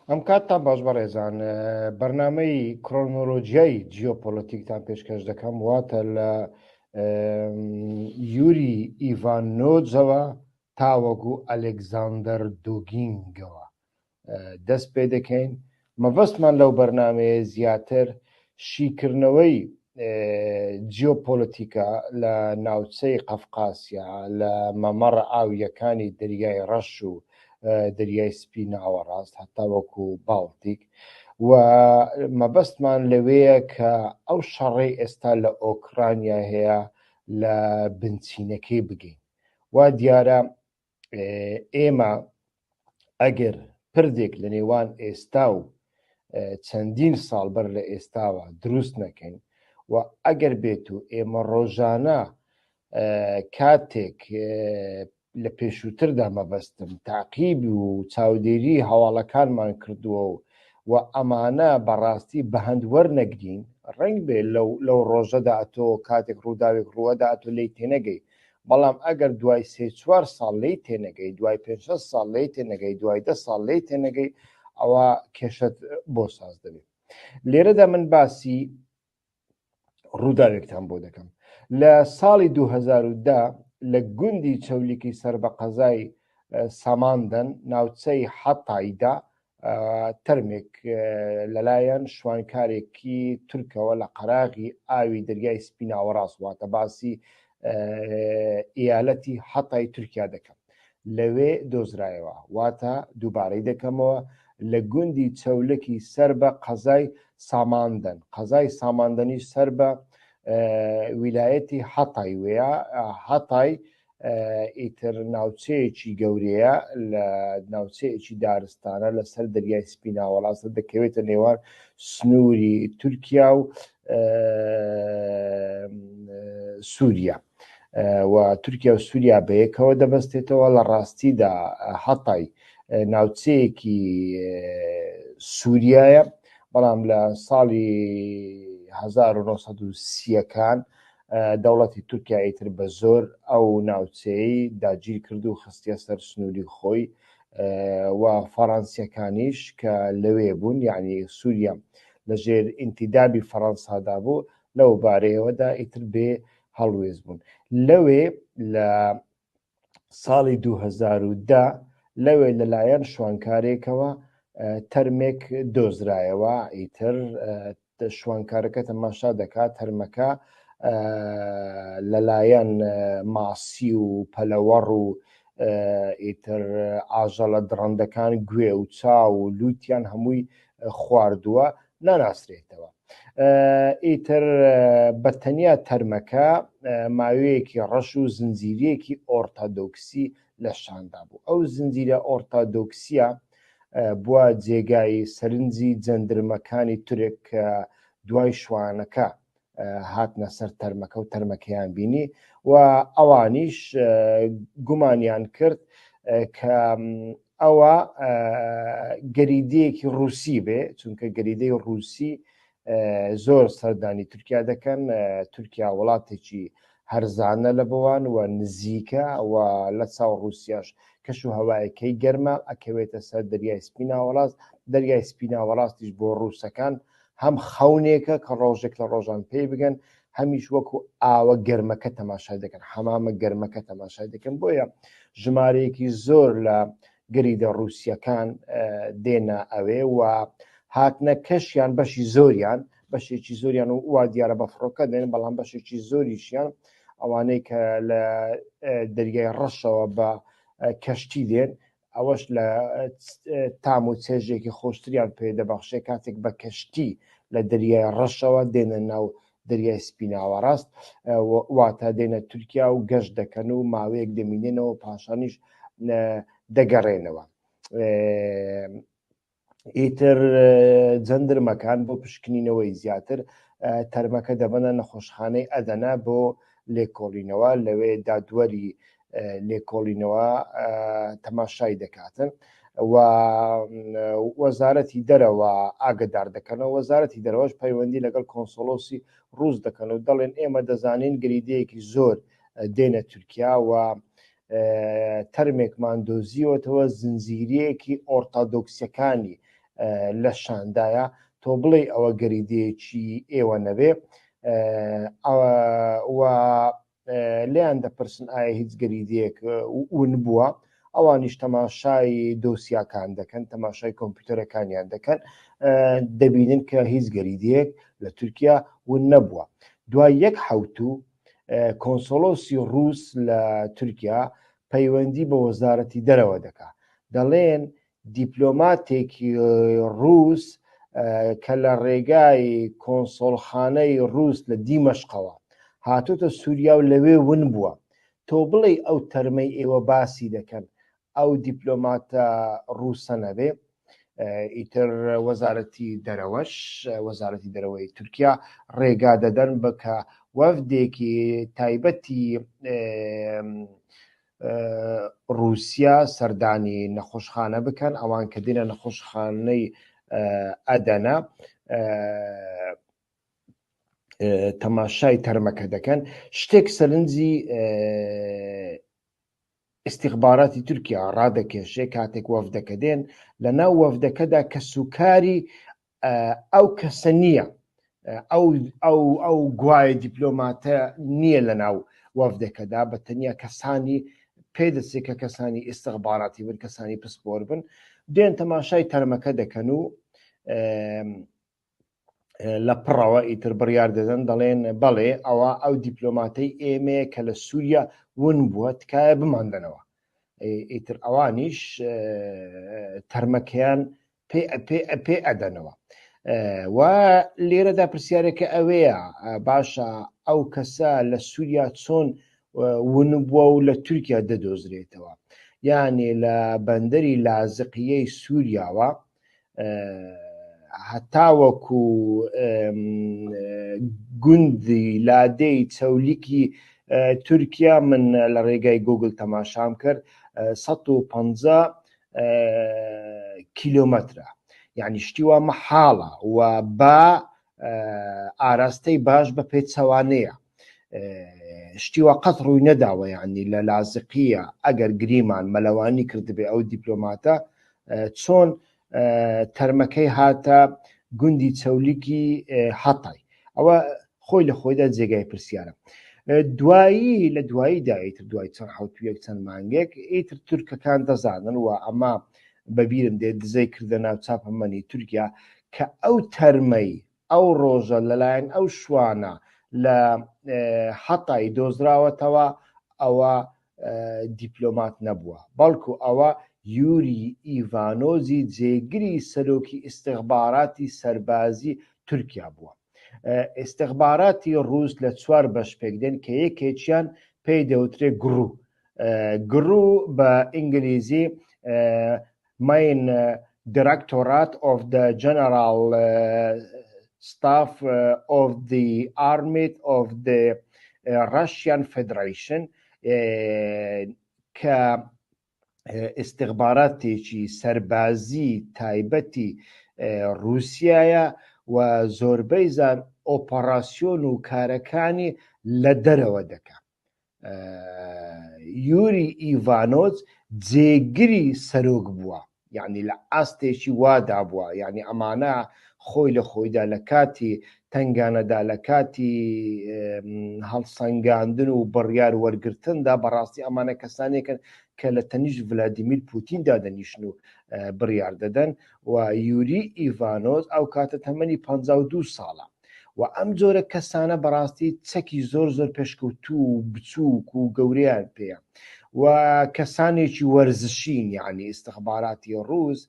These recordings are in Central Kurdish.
ئەم کاتتان باش بەڕێزان بەرنامەی کرۆنۆلۆژیای جیۆپۆلەتیکتان پێشکەش دەکەم واتە لە یوری ئیڤانۆجەوە تاوەکو ئەلێکزاندەر دوگینگەوە دەست پێ دەکەین مەبەستمان لەو بەرنمەیە زیاتر شیکردنەوەی جیۆپۆلەتیکە لە ناوچەی قەفقاسیا لە مەمەڕە ئاوییەکانی دەریای ڕەش و دەریای سپی ناوەڕاست هەتاوەکو باڵتیک و مەبەستمان لەوەیە کە ئەو شەڕەی ئێستا لە ئۆکرانیا هەیە لە بنچینەکەی بگەین وا دیارە ئێمە ئەگەر پردێک لە نێوان ئێستا و چەندین ساڵ بەر لە ئێستاوە دروست نەکەین و ئەگەر بێت و ئێمە ڕۆژانە کاتێک لە پێشووتردا مەبەستم تاقیب و چاودێری هەواڵەکانمان کردووە و و ئەمانە بەڕاستی بەهەند وەرنەگرین ڕەنگ بێ لەو لەو ڕۆژەدا ئەتۆ کاتێک ڕووداوێک ڕووەدا ئەتۆ لێی تێنەگەی بەڵام ئەگەر دوای سێ چوار ساڵ لێی تێنەگەی دوای پێ شەش ساڵ لێی تێنەگەی دوای دە ساڵ لێی تێنەگەی ئەوە کێشەت بۆ ساز دەبێت لێرەدا من باسی ڕووداوێکتان بۆ دەکەم لە ساڵی 2010 لە گوندی چەولیکی سەر بە قەزای ساماندەن ناوچەی حەتایدا تەرمێک لەلایەن شوانکارێکی تورکەوە لە قەراغی ئاوی دەریای سپی ناوەڕاست واتە باسی ئیالەتی حەتای تورکیا دەکەم لەوێ دۆزرایەوە واتە دووبارەی دەکەمەوە لە گوندی چەولکی سەر بە قەزای ساماندەن قەزای ساماندەنیش سەر بە ویلایەتی حەتای وەیە حەتای ئیتر ناوچەیەکی گەورەیە لە ناوچەیەکی دارستانە لەسەر دەریای سپی ناوەڕاستە دەکەوێتە نێوان سنووری تورکیا و سووریا و تورکیا و سووریا بەیەکەوە دەبەستێتەوە لە ڕاستیدا هەتای ناوچەیەکی سووریایە بەڵام لە ساڵی 1930ەکان دەوڵەتی تورکیا ئیتر بە زۆر ئەو ناوچەیەی داگیر کرد و خستیە سەر سنووری خۆی و فەڕەنسیەکانیش کە لەوێ بوون یعنی سووریا لەژێر ئینتیدابی فەڕەنسادا بوو لەو بارەیەوەدا ئیتر بێ هەڵوێست بوون لەوێ لە ساڵی 2010 لەوێ لەلایەن شوانکارێکەوە تەرمێک دۆزرایەوە ئیتر شوانکارەکە تەماشا دەکات تەرمەکە لەلایەن ماسی و پەلەوەڕ و ئیتر ئاژەڵە دڕندەکان گوێ و چاو و لوتیان هەمووی خواردووە ناناسرێتەوە ئیتر بە تەنیا تەرمەکە ماوەیەکی ڕەش و زنجیرەیەکی ئۆرتادۆکسی لە شاندا بوو ئەو زنجیرە ئۆرتادۆکسیە بووە جێگای سەرنجی جەندرمەکانی تورک کە دوای شوانەکە هاتنە سەر تەرمەکە و تەرمەکەیان بینی و ئەوانیش گومانیان کرد کە ئەوە گەریدەیەکی ڕووسی بێ چونکە گەریدەی ڕووسی زۆر سەردانی تورکیا دەکەن تورکیا وڵاتێکی هەرزانە لە بۆوان و نزیکە و لە چاو ڕووسیاش کەش و هەوایەکەی گەرمە ئەکەوێتە سەر دەریای سپی ناوەڕاست دەریای سپی ناوەڕاستیش بۆ ڕووسەکان هەم خەونێکە کە ڕۆژێک لە ڕۆژان پێی بگەن هەمیش وەکو ئاوە گەرمەکە تەماشای دەکەن حەمامە گەرمەکە تەماشای دەکەن بۆیە ژمارەیەکی زۆر لە گەریدە ڕووسیەکان دێنە ئەوێ و هاتنە کەشیان بەشی زۆریان بەشێکی زۆریان و وا دیارە بە فڕۆکە دێن بەڵام بەشێکی زۆریشیان ئەوانەی کە لە دەریای ڕەشەوە بە کەشتی دێن ئەوەش لە تام و چێژێکی خۆشتریان پێ دەبەخشێ کاتێک بە کەشتی لە دەریای ڕەشەوە دێنە ناو دەریای سپی ناوەڕاست واتە دێنە تورکیا و گەشت دەکەن و ماوەیەک دەمینێنەوە پاشانیش دەگەڕێنەوە. ئیتر جەندرمەکان بۆ پشکنینەوەی زیاتر تەرمەکە دەبەنە نەخۆشخانەی ئەدەنە بۆ لێکۆڵینەوە لەوێ دادوەری لێکۆڵینەوە تەماشای دەکاتن و وەزارەتی دەرەوە ئاگدار دەکەنەوە وەزارەتی دەرەوەش پەیوەندی لەگەڵ کۆنسۆلۆسی ڕووس دەکەن و دەڵێن ئێمە دەزانین گریدەیەکی زۆر دێنە تورکیا و تەرمێکمان دۆزیوەتەوە زنجیرەیەکی ئۆرتادۆکسیەکانی. لە شاندایە تۆ بڵێ ئەوە گەریدەیەکی ئێوە نەبێ و لێیان دەپرسن ئایا هیچ گەریدەیەک ون بووە ئەوانیش تەماشای دۆسیاکان دەکەن تەماشای کۆمپیوتەرەکانیان دەکەن دەبینن کە هیچ گەریدەیەک لە تورکیا ون نەبووە دوای یەک حوتوو کۆنسۆلۆسی ڕووس لە تورکیا پەیوەندی بە وەزارەتی دەرەوە دەکا دەڵێن دیپلۆماتێکی ڕووس کە لە ڕێگای کۆنسۆڵخانەی ڕووس لە دیمەشقەوە هاتۆتە سووریا و لەوێ ون بووە تۆ بڵێی ئەو تەرمەی ئێوە باسی دەکەن ئەو دیپلۆماتە ڕووسە نەبێ ئیتر وەزارەتی دەرەوەش وەزارەتی دەرەوەی تورکیا ڕێگا دەدەن بکە وەفدێکی تایبەتی ڕووسیا سەردانی نەخۆشخانە بکەن ئەوان کە دێنە نەخۆشخانەی ئەدەنە تەماشای تەرمەکە دەکەن شتێک سەرنجی ئیستیخباراتی تورکیا ڕادەکێشێ کاتێک وەفدەکە دێن لە ناو وەفدەکەدا کەسوکاری ئەو کەسە نییە ئەو ئەو ئەو گوایە دیپلۆماتە نییە لە ناو وەفدەکەدا بە تەنیا کەسانی پێدەچێت کە کەسانی ئیستیخباراتی بن کەسانی پسپۆر بن دێن تەماشای تەرمەکە دەکەن و لە پڕەوە ئیتر بڕیار دەدەن دەڵێن بەڵێ ئەوە ئەو دیپلۆماتەی ئێمەیە کە لە سووریا ون بووە تکایە بماندەنەوە ئیتر ئەوانیش تەرمەکەیان پێ پێ پێ ئەدەنەوە و لێرەدا پرسیارێکە ئەوەیە باشە ئەو کەسە لە سووریا چۆن ون بووە و لە تورکیا دەدۆزرێتەوە یانێ لە بەندەری لازقیەی سووریاوە هەتاوەکو گوندی لادێی چەولیکی تورکیا من لە ڕێگای گوگل تەماشام کرد 150 کیلۆمەترە یعنی شتی وا مەحاڵە و با ئاراستەی باش بە پێچەوانەیە شتی وا قەت ڕووی نەداوە یعنی لە لازقیە ئەگەر گریمان مەلەوانی کردبێ ئەو دیپلۆماتە چۆن تەرمەکەی هاتە گوندی چەولیکی هەتای ئەوە خۆی لە خۆیدا جێگای پرسیارە دوایی لە دوایی دایتر دوای چەند حوتویەک چەند مانگێک ئیتر تورکەکان دەزانن و ئەمە بەبیرم دێت دزەی کردە ناو چاپەمەنی تورکیا کە ئەو تەرمەی ئەو ڕۆژە لەلایەن ئەو شوانە لە حەتای دۆزراوەتەوە ئەوە دیپلۆمات نەبووە بەڵکو ئەوە یوری ئیڤانۆزی جێگری سەرۆکی ئیستخباراتی سەربازی تورکیا بووە. ئیستخباراتی ڕووس لە چوار بەش پێکدێن کە یەکێکیان پێی دەوترێ گڕوو گڕوو بە ئینگلیزی Main Directorate of the General Staff of the Army of the Russian Federation کە ئیستخباراتێکی سەربازی تایبەتی ڕووسیایە و زۆربەی زار ئۆپەراسیۆن و کارەکانی لە دەرەوە دەکا. یوری ئیڤانۆز جێگری سەرۆک بووە یعنی لە ئاستێکی وادا بووە یعنی ئەمانە خۆی لە خۆیدا لە کاتی تنگانەدا لە کاتی هەڵسەنگاندن و بڕیار وەرگرتندا بەڕاستی ئەمانە کەسانێکن کە لە تەنیشت ڤلادیمیر پوتیندا دەنیشن و بڕیار دەدەن و یوری ئیڤانۆز ئەو کاتە تەمەنی 52 ساڵە و ئەم جۆرە کەسانە بەڕاستی چەکی زۆر زۆر پێشکەوتوو و بچووک و گەورەیان پێیە و کەسانێکی وەرزشین یعنی ئیستخباراتی ڕووس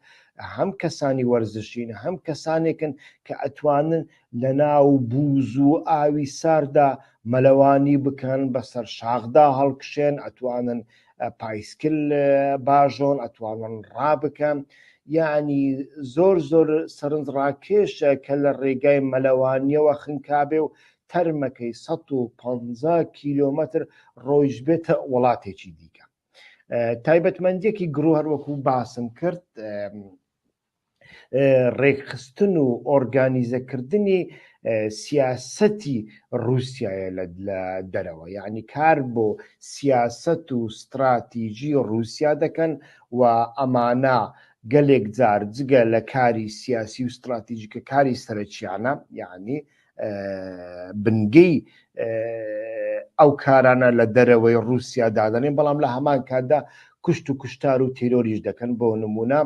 هەم کەسانی وەرزشین هەم کەسانێکن کە ئەتوانن لە ناو بوز و ئاوی ساردا مەلەوانی بکەن بەسەر شاخدا هەڵکشێن ئەتوانن پایسکل باژۆن ئەتوانن ڕابکەن یعنی زۆر زۆر سەرنج ڕاکێشە کە لە ڕێگای مەلەوانیەوە خنکابێ و تەرمەکەی 150 کیلۆمەتر ڕۆیشتبێتە وڵاتێکی دیکە تایبەتمەندیەکی گرو هەروەکو باسم کرد ڕێکخستن و ئۆرگانیزەکردنی سیاسەتی ڕووسایە لە دەرەوە یعنی کار بۆ سیاسەت و ستراتیژی ڕووسیا دەکەن و ئەمانە گەلێک جار جگە لە کاری سیاسی و ستراتیژی کە کاری سەرەکیانە یعنی بنگەی ئەو کارانە لە دەرەوەی رووسیا دادەنێن بەڵام لە هەمان کاتدا کوشت و کوشتار و تیرۆریش دەکەن بۆ نمونە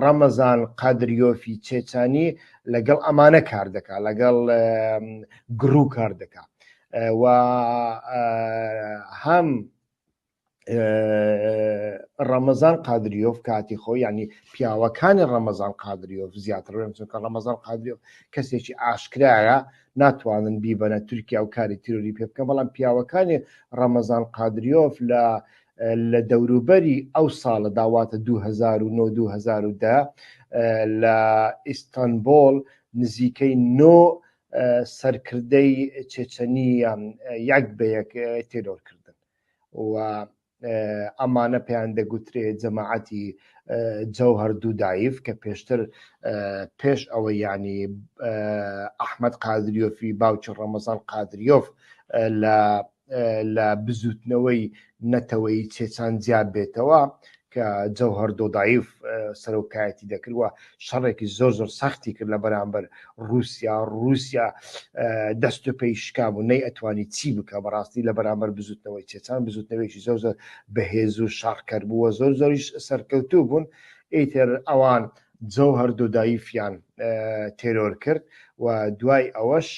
ڕەمەزان قادریۆفی چێچانی لەگەڵ ئەمانە کار دەکا لەگەڵ گرو کار دەکا و هەم ڕەمەزان قادریۆف کاتی خۆ ینی پیاوەکانی ڕەمەزان قادریۆف زیاتر بڵێم چونکە ڕەمەزان قادریۆف کەسێکی ئاشکرایە ناتوانن بیبەنە تورکیا و کاری تیرۆری پێ بکەن بەڵام پیاوەکانی ڕەمەزان قادریۆف لە لە دەوروبەری ئەو ساڵە داواتە 2009 2010 لە ئیستانبۆڵ نزیکەی نۆ سەرکردەی چێچەنیان یەک بە یەک تێرۆر کردن و ئەمانە پێیان دەگوترێ جەماعەتی جەوهەر دودایف کە پێشتر پێش ئەوە یعنی ئەحمد قادریۆفی باوکی ڕەمەزان قادریۆف لە لە بزوتنەوەی نەتەوەیی چێچان جیا بێتەوە کە جەوهەر دۆدایف سەرۆکایەتی دەکرد و شەڕێکی زۆر زۆر سەختی کرد لە بەرامبەر رووسیا رووسیا دەست و پێی شکا بوو نەی ئەتوانی چی بکە بەڕاستی لە بەرامبەر بزوتنەوەی چێچان بزوتنەوەیکی زۆر زۆر بەهێز و شەڕکەر بووە زۆر زۆریش سەرکەوتوو بوون ئیتر ئەوان جەوهەر دۆدایفیان تێرۆر کرد و دوای ئەوەش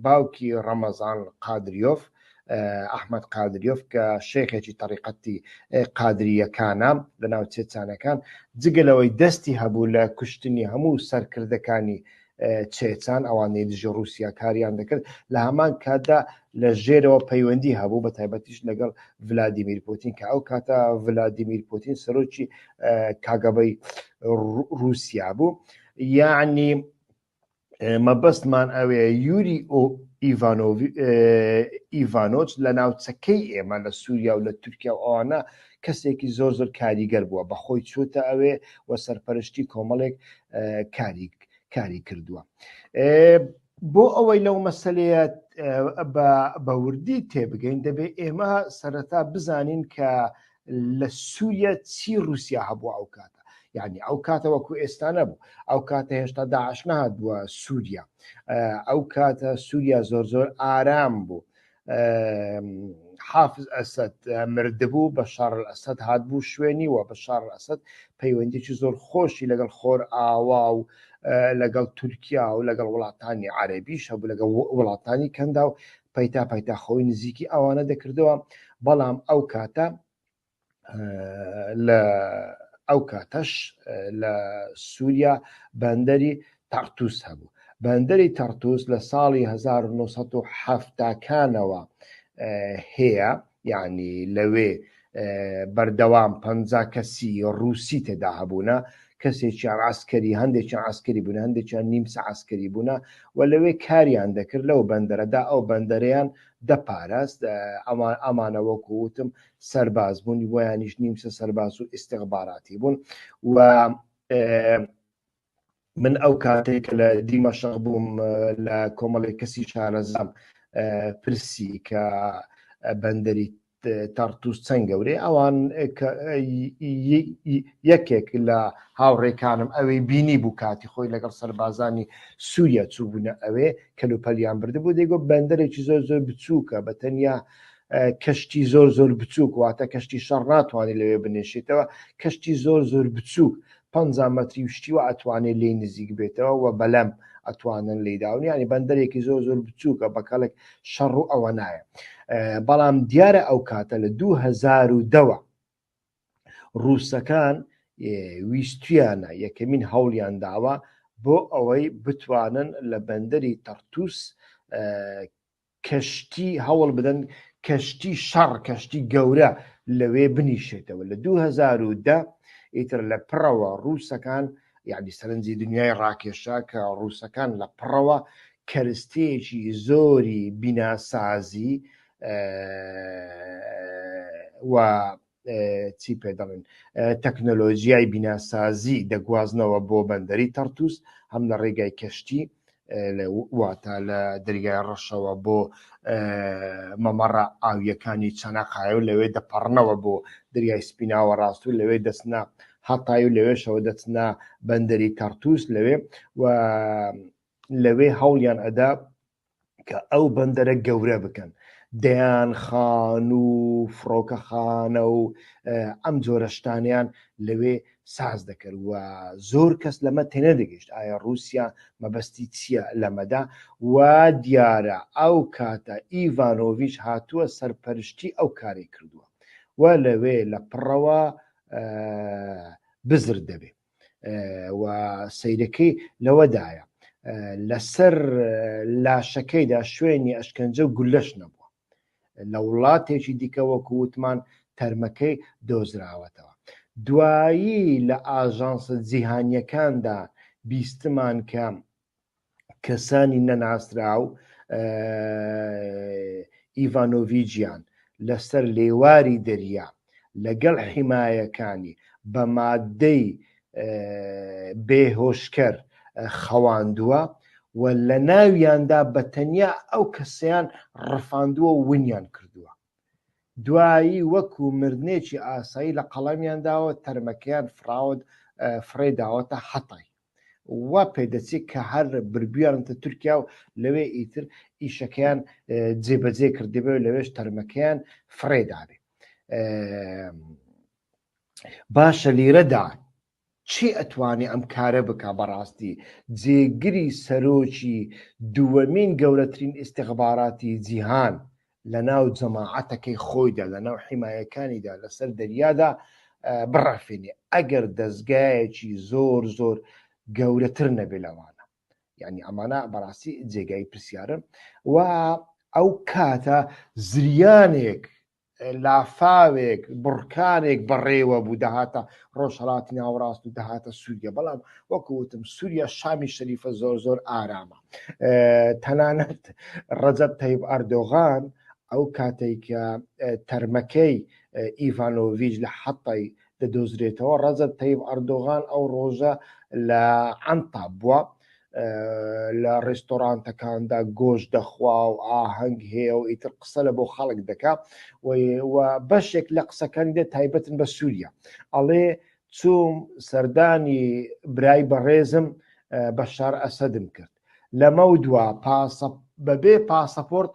باوکی ڕەمەزان قادریۆف ئەحمەد قادریۆف کە شێخێکی تەریقەتی قادرییەکانە لە ناو چێچانەکان جگە لەوەی دەستی هەبوو لە کوشتنی هەموو سەرکردەکانی چێچان ئەوانەی دژی رووسیا کاریان دەکرد لە هەمان کاتدا لە ژێرەوە پەیوەندی هەبوو بە تایبەتیش لەگەڵ ڤلادیمیر پوتین کە ئەو کاتە ڤلادیمیر پوتین سەرۆکی کاگەبەی رووسیا بوو یعنی مەبەستمان ئەوەیە یوری ئیڤانۆچ لە ناوچەکەی ئێمە لە سووریا و لە تورکیا و ئەوانە کەسێکی زۆر زۆر کاریگەر بووە بەخۆی چوتە ئەوێ و سەرپەرشتی کۆمەڵێک کاری کاری کردووە. بۆ ئەوەی لەو مەسلەیە بە وردی تێبگەین دەبێ ئێمە سەرەتا بزانین کە لە سووریە چی رووسیا هەبوو ئەو کاتە یعنی ئەو کاتە وەکو ئێستا نەبوو ئەو کاتە هێشتا داعش نهات بووە سووریا ئەو کاتە سووریا زۆر زۆر ئارام بوو حافز ئەسەد مردبوو بەشار ئەسەد هاتبوو شوێنی و بەشار ئەسەد پەیوەندیی زۆر خۆشی لەگەڵ خۆر ئاوا و لەگەڵ تورکیا و لەگەڵ وڵاتانی عەربیش هەبوو لەگەڵ وڵاتانی کەندا و پەیتا پەیتا خۆی نزیکی ئەوانە دەکردەوە بەڵام ئەو کاتە لە ئەو کاتەش لە سووریا بەندەری تەرتوس هەبوو بەندەری تەرتوس لە ساڵی 1970کانەوە هەیە یعنی لەوێ بەردەوام پ کەسی ڕووسی تێدا هەبوونە کەسێکیان عسکەری هەندێکیان عسکەری بوون هەندێکیان نیمچە عسکەری بوونە و لەوێ کاریان دەکرد لەو بەندەرەدا ئەو بەندەرەیان دەپاراست ئەمانە وەکو وتم سەرباز بوون ویانیش نیمچە سەرباز و ئیسیغباراتی بوون و من ئەو کاتێک کە لە دیمەشق بووم لە کۆمەڵی کەسی شارەزام پرسی کە بەندەری تەڕتوس چەند گەورەیە ئەوان یەکێک لە هاوڕێکانم ئەوەی بینی بوو کاتی خۆی لەگەڵ سەربازانی سووریا چووبوونە ئەوێ کەلوپەلیان بردبوو دەیگۆ بەندەرێکی زۆر زۆر بچووکە بە تەنیا کەشتی زۆر زۆر بچووک واتە کەشتی شەڕ ناتوانێت لەوێ بنێشێتەوە کەشتی زۆر زۆر بچووک 50 مەتری و شتی وا ئەتوانێت لێی نزیک بێتەوە و بەلەم ئەتوانن لێی داون یعنی بەندەرێکی زۆر زۆر بچووکە بە کەڵک شەڕ و ئەوە نایە بەڵام دیارە ئەو کاتە لە 2010ەوە ڕووسەکان ویستویانە یەکەمین هەوڵیان داوە بۆ ئەوەی بتوانن لە بەندەری تەرتوس کەشتی هەوڵ بدەن کەشتی شەڕ کەشتی گەورە لەوێ بنیشێتەوە لە 2010 ئیتر لە پڕەوە ڕووسەکان یعنی سەرنجی دنیای ڕاکێشا کە ڕووسەکان لە پڕەوە کەرستەیەکی زۆری بیناسازی و چی پێ دەڵێن تەکنۆلۆژیای بیناسازی دەگوازنەوە بۆ بەندەری تەرتوس هەم لە ڕێگای کەشتی واتە لە دەرگای ڕەشەوە بۆ مەمەڕە ئاویەکانی چەنەقایە و لەوێ دەپەڕنەوە بۆ دەریای سپیناوە ڕاست و لەوێ دەستنا هەتای و لەوێشەوە دەچنە بەندەری تەرتوس لەوێ و لەوێ هەوڵیان ئەدا کە ئەو بەندەرە گەورە بکەن دەیان خان و فڕۆکەخانە و ئەم جۆرە شتانیان لەوێ ساز دەکرد و زۆر کەس لەمە تێنەدەگەیشت ئایا ڕووسیا مەبەستی چییە لەمەدا و دیارە ئەو کاتە ئیڤانۆڤیچ هاتووە سەرپەرشتی ئەو کارەی کردووە و لەوێ لە پڕەوە بزر دەبێ و سەیرەکەی لەوەدایە لەسەر لاشەکەیدا شوێنی ئەشکەنجە و گولەش نەبووە لە وڵاتێکی دیکە وەکو وتمان تەرمەکەی دۆزراوەتەوە دوایی لە ئاژانسە جیهانیەکاندا بیستمان کە کەسانی نەناسراو ئیڤانۆڤیجیان لەسەر لێواری دەریا لەگەڵ حیمایەکانی بە ماددەی بێهۆشکەر خەواندووە و لە ناویاندا بە تەنیا ئەو کەسەیان ڕفاندووە و ونیان کردووە. دوایی وەکو مردنێکی ئاسایی لە قەڵەمیان داوە تەرمەکەیان فڕاوە فڕێ داوەتە حەتای. وا پێدەچێت کە هەر بربیانتە تورکیا و لەوێ ئیتر ئیشەکەیان جێبەجێ کردبێ و لەوێش تەرمەکەیان فڕێدابێ. باشە لیرەدا چی ئەتوانێ ئەم کارە بکا بەڕاستی جێگری سەرۆکی دووەمین گەورەترین ئیستخباراتی جیهان لەناو جەماعەتەکەی خۆیدا لەناو حیمایەکانیدا لەسەر دەریادا بڕەفێنێ ئەگەر دەزگایەکی زۆر زۆر گەورەتر نەبێ لەوانە یعنی ئەمانە بەڕاستی جێگای پرسیارن و ئەو کاتە زریانێک لافاوێک، بڕکانێک بەڕێوە بوو دەهاتە ڕۆژهەڵاتی ناوەڕاست و دەهاتە سووریا بەڵام وەکو وتم سووریا شامی شەریفە زۆر زۆر ئارامە تەنانەت ڕەجەب تەیب ئەردۆغان ئەو کاتێک کە تەرمەکەی ئیڤانۆڤیچ لە حەتای دەدۆزرێتەوە ڕەجەب تەیب ئەردۆغان ئەو ڕۆژە لە عەنتاب بووە لە ڕێستۆرانتەکاندا گۆشت دەخوا و ئاهەنگ هەیە و ئیتر قسە لە بۆ خەڵک دەکا و بەشێک لە قسەکانی دە تایبەتن بە سووریا ئەڵێ چوم سەردانی برای بەڕێزم بەشار ئەسەدم کرد لەمەو دوا پاسە بەبێ پاسەپۆرت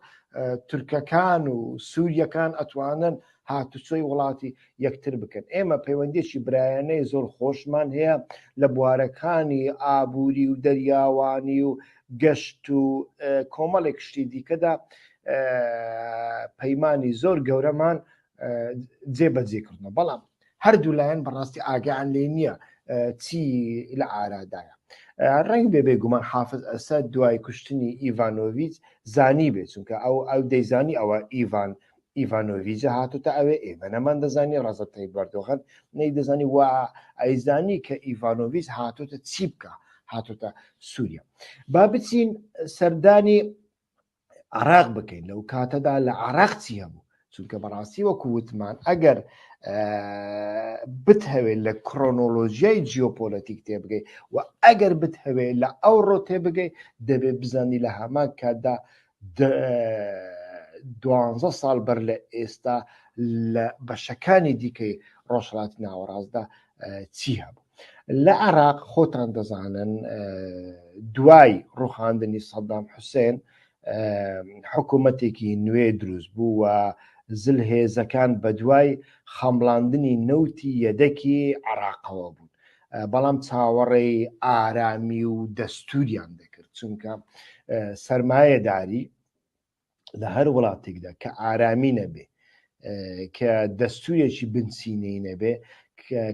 تورکەکان و سووریەکان ئەتوانن هاتوچۆی وڵاتی یەکتر بکەن ئێمە پەیوەندیی برایانەی زۆر خۆشمان هەیە لە بوارەکانی ئابووری و دەریاوانی و گەشت و کۆمەڵێک شتی دیکەدا پەیمانی زۆر گەورەمان جێبەجێ کردنەوە بەڵام هەردوو لایەن بەڕاستی ئاگیان لێ نییە چی لە ئارادایە ڕەنگ بێ بێگومان حافز ئەسەد دوای کوشتنی ئیڤانۆڤیچ زانی بێ چونکە ئەو ئەو دەیزانی ئەوە ئیڤان ئیڤانۆڤیجە هاتوتە ئەوێ ئێمە نەمان دەزانی ڕەجەب تەیب ئەردۆغان نەیدەزانی و ئەیزانی کە ئیڤانۆڤیچ هاتوتە چی بکە هاتوتە سووریا با بچین سەردانی عراق بکەین لەو کاتەدا لە عراق چی هەبوو چونکە بەڕاستی وەکو وتمان ئەگەر بتهەوێت لە کرۆنۆلۆژیای جیۆپۆلەتیک تێبگەی و ئەگەر بتهەوێت لە ئەوڕۆ تێبگەی دەبێت بزانی لە هەمان کاتدا دوانزە ساڵ بەر لە ئێستا لە بەشەکانی دیکەی ڕۆژهەڵاتی ناوەڕاستدا چی هەبوو لە عراق خۆتان دەزانن دوای ڕوخاندنی سەدام حوسێن حکوومەتێکی نوێ دروست بوو و زل هێزەکان بە دوای خەمڵاندنی نەوتی یەدەکی عراقەوە بوون بەڵام چاوەڕێی ئارامی و دەستوریان دەکرد چونکە سەرمایەداری لە هەر وڵاتێکدا کە ئارامی نەبێ کە دەستورێکی بنچینەی نەبێ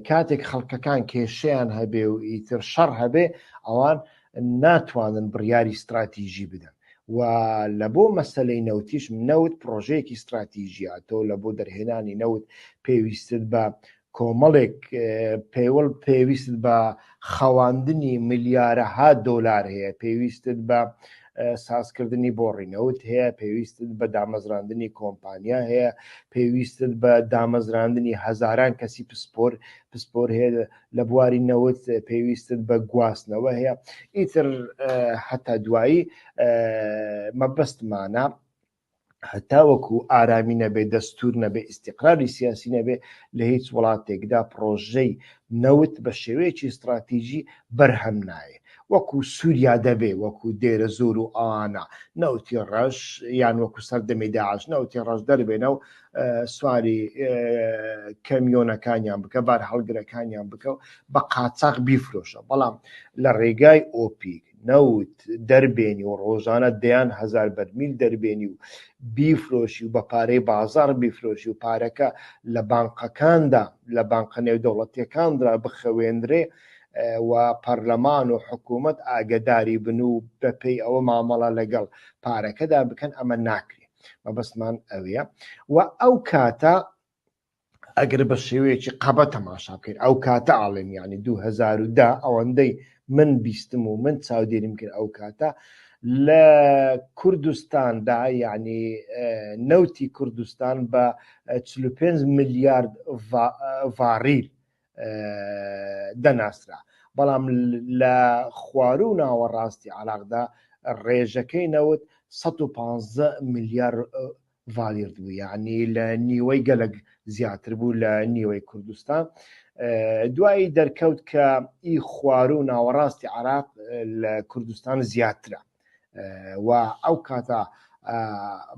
کاتێک خەڵکەکان کێشیان هەبێ و ئیتر شەڕ هەبێ ئەوان ناتوانن بڕیاری استراتیژی بدەن و لە بۆ مەسلەی نەوتیش نەوت پرۆژەیەکی استراتیژیە تۆ لە بۆ دەرهێنانی نەوت پێویستت بە کۆمەڵێک پێوەڵ پێویستت بە خەواندنی ملیارەها دۆلار هەیە پێویستت بە سازکردنی بۆڕی نەوت هەیە پێویستت بە دامەزراندنی کۆمپانیا هەیە پێویستت بە دامەزراندنی هەزاران کەسی پسپۆر پسپۆر هەیە لە بواری نەوت پێویستت بە گواستنەوە هەیە ئیتر هەتا دوایی مەبەستمانە. هەتاوەکو ئارامی نەبێ، دەستور نەبێ، ئیستیقراری سیاسی نەبێ، لە هیچ وڵاتێکدا پڕۆژەی نەوت بە شێوەیەکی ئیستڕاتیجی بەرهەم نایێ. وەکو سوریا دەبێ، وەکو دێرەزۆر و ئەوانە نەوتی ڕەش یان وەکو سەردەمی داعش نەوتی ڕەش دەربێنە و سواری کەمیۆنەکانیان بکە، بارهەڵگرەکانیان بکە و بە قاچاخ بیفرۆشە. بەڵام لە ڕێگای ئۆپیک نەوت دەربێنی و ڕۆژانە دەیان هەزار بەرمیل دەربێنی و بیفرۆشی و بە پارەی بازاڕ بیفرۆشی و پارەکە لە بانقەکاندا لە بانقە نێودەوڵەتیەکاندا بخەوێنرێ و پەرلەمان و حکوومەت ئاگەداری بن و بەپێی ئەوە مامەڵە لەگەڵ پارەکەدا بکەن ئەمە ناکرێ مەبەستمان ئەوەیە و ئەو کاتە ئەگەر بە شێوەیەکی قەبە تەماشا بکەین ئەو کاتە ئاڵێم یعنی 2010 ئەوەندەی من بیستم و من چاودێریم کرد ئەو کاتە لە کوردستاندا یعنی نەوتی کوردستان بە 45 ملیارد ڤاریل دەناسرا بەڵام لە خواروو و ناوەڕاستی عراقدا ڕێژەکەی نەوت 115 ملیار ڤالیرد بوو یعنی لە نیوەی گەلک زیاتر بوو لە نیوەی کوردستان دوایی دەرکەوت کە ئی خوارو و ناوەڕاستی عراق لە کوردستان زیاترە و ئەو کاتە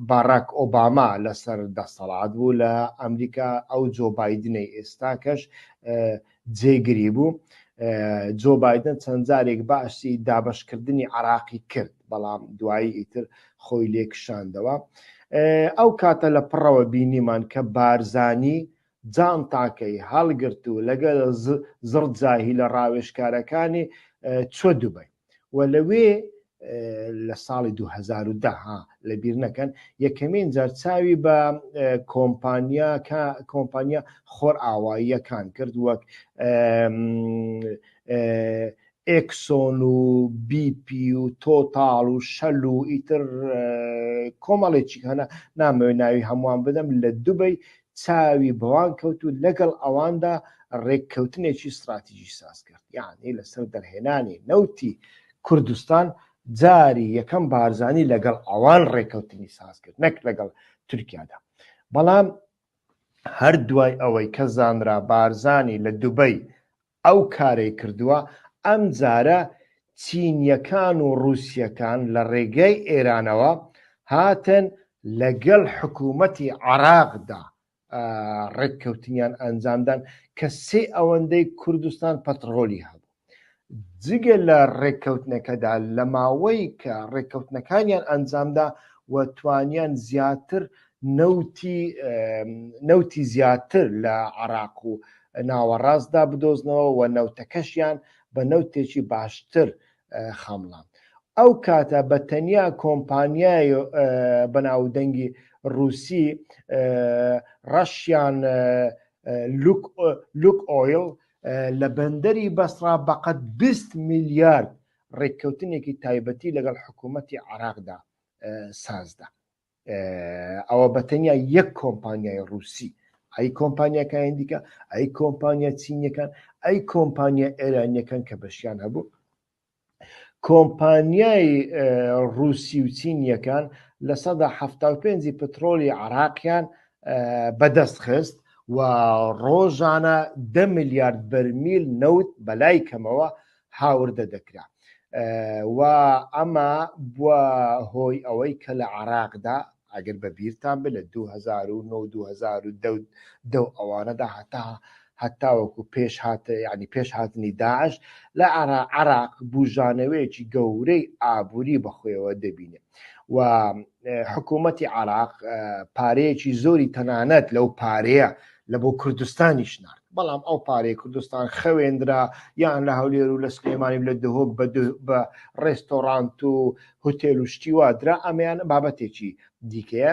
باراک ئۆباما لەسەر دەسەڵات بوو لە ئەمریکا ئەو جۆ بایدنەی ئێستاکەش جێگری بوو. جۆ بایدن چەند جارێک باسی دابەشکردنی عراقی کرد، بەڵام دوایی ئیتر خۆی لێ کشاندەوە. ئەو کاتە لە پڕەوە بینیمان کە بارزانی جانتاکەی هەڵگرت و لەگەڵ زڕ جاهیلە ڕاوێژکارەکانی چوە دوبەی. و لەوێ لە ساڵی 2010 ها لەبیر نەکەن یەکەمین جار چاوی بە کۆمپانیا کۆمپانیا خۆر ئاواییەکان کرد وەک ئێکسۆن و بیپی و تۆتاڵ و شەل و ئیتر کۆمەڵێکی هەنە نامەوێت ناوی هەمووان بدەم لە دوبەی چاوی بەوان کەوت و لەگەڵ ئەواندا ڕێککەوتنێکی ستراتیژی ساز کرد یعنی لەسەر دەرهێنانی نەوتی کوردستان جاری یەکەم بارزانی لەگەڵ ئەوان ڕێککەوتنی ساز کرد نەک لەگەڵ تورکیادا بەڵام هەر دوای ئەوەی کە زانرا بارزانی لە دوبەی ئەو کارەی کردووە، ئەمجارە چینییەکان و ڕووسییەکان لە ڕێگەی ئێرانەوە هاتن لەگەڵ حکوومەتی عێراقدا ڕێککەوتنیان ئەنجامدان کە سێ ئەوەندەی کوردستان پەتڕۆلی هەبوو. جگە لە ڕێککەوتنەکەدا لە ماوەی کە ڕێککەوتنەکانیان ئەنجامدا و توانیان زیاتر نەوتی نەوتی زیاتر لە عراق و ناوەڕاستدا بدۆزنەوە و نەوتەکەشیان بە نەوتێکی باشتر خامڵان ئەو کاتە بە تەنیا کۆمپانیای بەناودەنگی رووسی ڕەشیان لوک ئۆیل لە بەندەری بەسڕا بەقەد 20 میلیارد ڕێککەوتنێکی تایبەتی لەگەڵ حکوومەتی عراقدا سازدا ئەوە بە تەنیا یەک کۆمپانیای ڕووسی ئەی کۆمپانیاکانی دیکە ئەی کۆمپانیا چینیەکان ئەی کۆمپانیا ئێرانیەکان کە بەشیان هەبوو کۆمپانیای ڕووسی و چینیەکان 75% پترۆلی عراقیان بەدەست خست و ڕۆژانە دە میلیارد بەرمیل نەوت بەلای کەمەوە هاوردە دەکرا و ئەمە بووە هۆی ئەوەی کە لە عراقدا ئەگەر بە بیرتان بێت لە 2009 2010 ئەوانەدا هەتا هەتاوەکو پێش هات ینی پێش هاتنی داعش لە عراق عراق بوژانەوەیەکی گەورەی ئابووری بەخۆیەوە دەبینێ و حکوومەتی عراق پارەیەکی زۆری تەنانەت لەو پارەیە لە بۆ کوردستانیش نارد بەڵام ئەو پارەی کوردستان خەوێندرا یان لە هەولێر و لە سلێمانی و لە دهۆک بە ڕێستۆرانت و هوتێل و شتی وا درا ئەمەیان بابەتێکی دیکەیە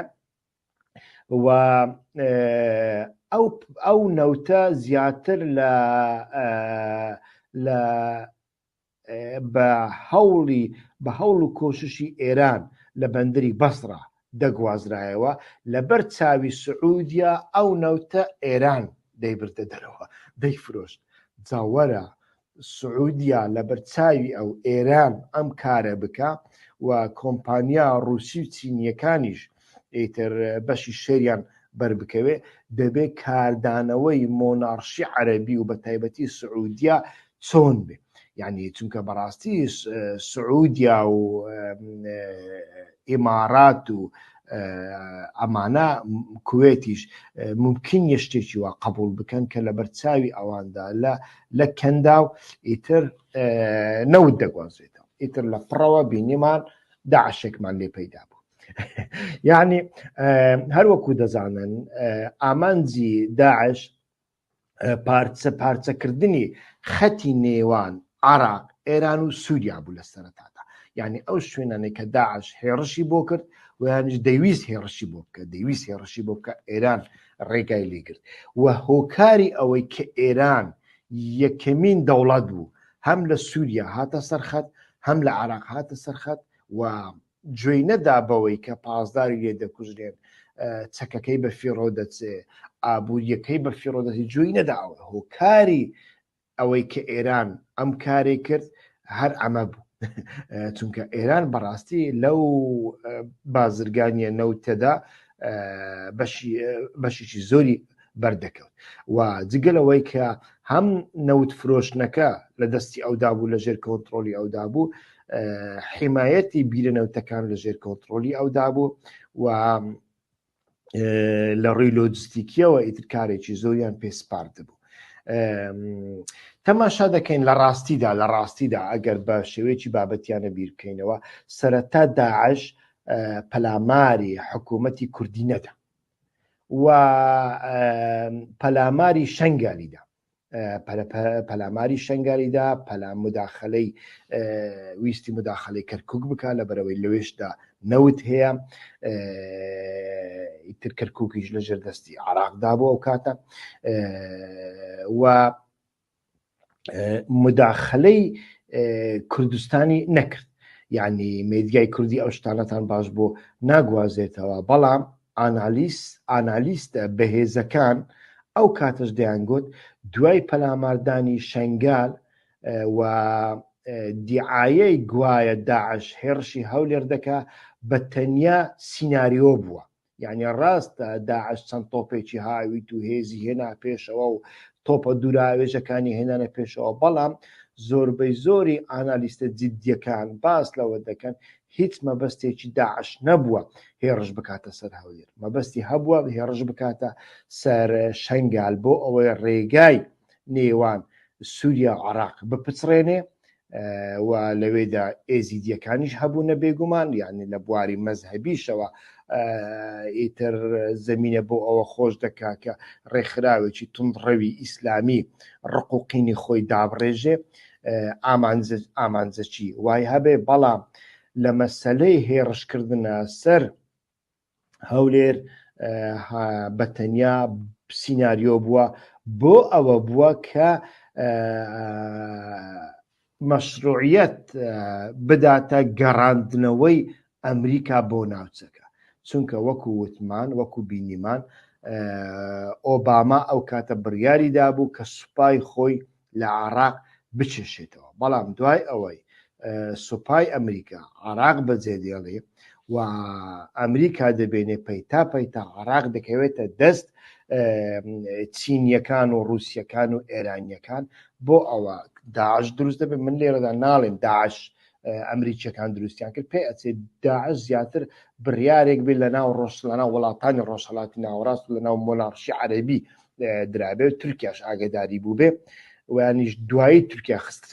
و ئەو ئەو نەوتە زیاتر لە لە بە هەوڵی بە هەوڵ و کۆششی ئێران لە بەندەری بەسڕە دەگوازرایەوە، لەبەر چاوی سعودیە ئەو نەوتە ئێران دەیبردە دەرەوە دەیفرۆشت، جا وەرە سعودیە لەبەر چاوی ئەو ئێران ئەم کارە بکا و کۆمپانیا ڕوسی و چینیەکانیش. ئیتر بەشی شێریان بەربکەوێ دەبێ کاردانەوەی مۆناڕشی عەرەبی و بە تایبەتی سعودیا چۆن بێ یعنی چونکە بەڕاستی سعودیا و ئیمارات و ئەمانە کوێتیش ممکن نیە شتێکی وا قبول بکەن کە لە بەرچاوی ئەواندا لە لە کەندا و ئیتر نەوت دەگوازێتەوە ئیتر لە پڕەوە بینیمان داعشێکمان لێ پەیدا بوو یعنی هەروەکو دەزانن ئامانجی داعش پارچە پارچەکردنی خەتی نێوان عراق ئێران و سووریا بوو لە سەرەتادا یعنی ئەو شوێنانەی کە داعش هێڕشی بۆ کرد ویانش دەیویست هێڕشی بۆ بکە دەیویست هێڕشی بۆ بکە ئێران ڕێگای لێگرت و هۆکاری ئەوەی کە ئێران یەکەمین دەوڵەت بوو هەم لە سووریا هاتە سەرخەت هەم لە عراق هاتە سەرخەت و گوێی نەدا بەوەی کە پاسداری لێ دەکوژرێن، چەکەکەی بە فیڕۆ دەچێ، ئابوورییەکەی بە فیڕۆ دەچێ، گوێی نەدا ئەوە. هۆکاری ئەوەی کە ئێران ئەم کارەی کرد هەر ئەمە بوو. چونکە ئێران بەڕاستی لەو بازرگانیە نەوتەدا بەشێکی زۆری بەردەکەوت و جگە لەوەی کە هەم نەوت فرۆشتنەکە لە دەستی ئەودا بوو لە ژێر کۆنتترۆلی ئەودا بوو حمایەتی بیرە نەوتەکان لە ژێر کۆنتترۆلی ئەودا بوو و لە ڕووی لۆجستیکیەوە ئیتر کارێکی زۆریان پێ سپارد بوو تەماشا دەکەین لە ڕاستیدا لە ڕاستیدا ئەگەر بە شێوەیەکی بابەتیانە بیر بکەینەوە سەرەتا داعش پەلاماری حکوومەتی کوردی نەدا و پەلاماری شنگالیدا پەلاماری شنگالیدا پەلام مداخلەی ویستی مداخلەی کەرکک بک لە بەرەوەی لەوێشدا نەوت هەیە ئیتر کەرککیش لە ژێر دەستی عراقدا بۆ ئەو کاتە و مداخلەی کوردستانی نەکرد یعنی مێدیای کوردی ئەو شتانەتان باش بۆ ناگوازێتەوە بەڵام ئانالیس ئانالیستە بەهێزەکان ئەو کاتەش دەیانگوت دوای پەلاماردانی شنگال و دیعاەی گوایە داعش هێڕشی هەولێر دەکا بە تەنیا سیناریۆ بووە یانی ڕاستە داعش چەند تۆپێکی هاویت و هێزی هێنا پێشەوە و تۆپە دووراوێژەکانی هێنانە پێشەوە بەڵام زۆربەی زۆری ئانالیستە جدیەکان باس لەوە دەکەن هیچ مەبەستێکی داعش نەبووە هێڕش بکاتە سەر هەولێر مەبەستی هەبووە هێڕش بکاتە سەر شنگال بۆ ئەوەی ڕێگای نێوان سووریا و عراق بپچڕێنێ و لەوێدا ئێزیدیەکانیش هەبوونە بێگومان یعنی لە بواری مەزهەبیشەوە ئیتر زمینە بۆ ئەوە خۆش دەکا کە ڕێکخراوێکی تونندڕەوی ئیسلامی ڕق و قینی خۆی دابڕێژێ ئامانجەکی وای هەبێ بەڵام لە مەسلەی هێڕشکردنە سەر هەولێر بە تەنیا سیناریۆ بووە بۆ ئەوە بووە کە مەشروعیەت بداتە گەڕاندنەوەی ئەمریکا بۆ ناوچەکە چونکە وەکو وتمان وەکو بینیمان ئۆباما ئەو کاتە بڕیاری دابوو کە سوپای خۆی لە عێراق بکێشێتەوە، بەڵام دوای ئەوەی سوپای ئەمریکا عێراق بەجێدێڵێ و ئەمریکا دەبێنێ پەیتا پەیتا عێراق دەکەوێتە دەست چینیەکان و رووسیەکان و ئێرانیەکان بۆ ئەوە داعش دروست دەبێت من لێرەدا ناڵێم داعش ئەمریکیەکان دروستیان کرد پێ ئەچێت داعش زیاتر بڕیارێک بێت لە ناو ڕۆژ لە ناو وڵاتانی ڕۆژهەڵاتی ناوەڕاست و لە ناو مۆنارشی عەربی درابێ و تورکیاش ئاگداری بوو بێ ویانیش دوایی تورکیا خست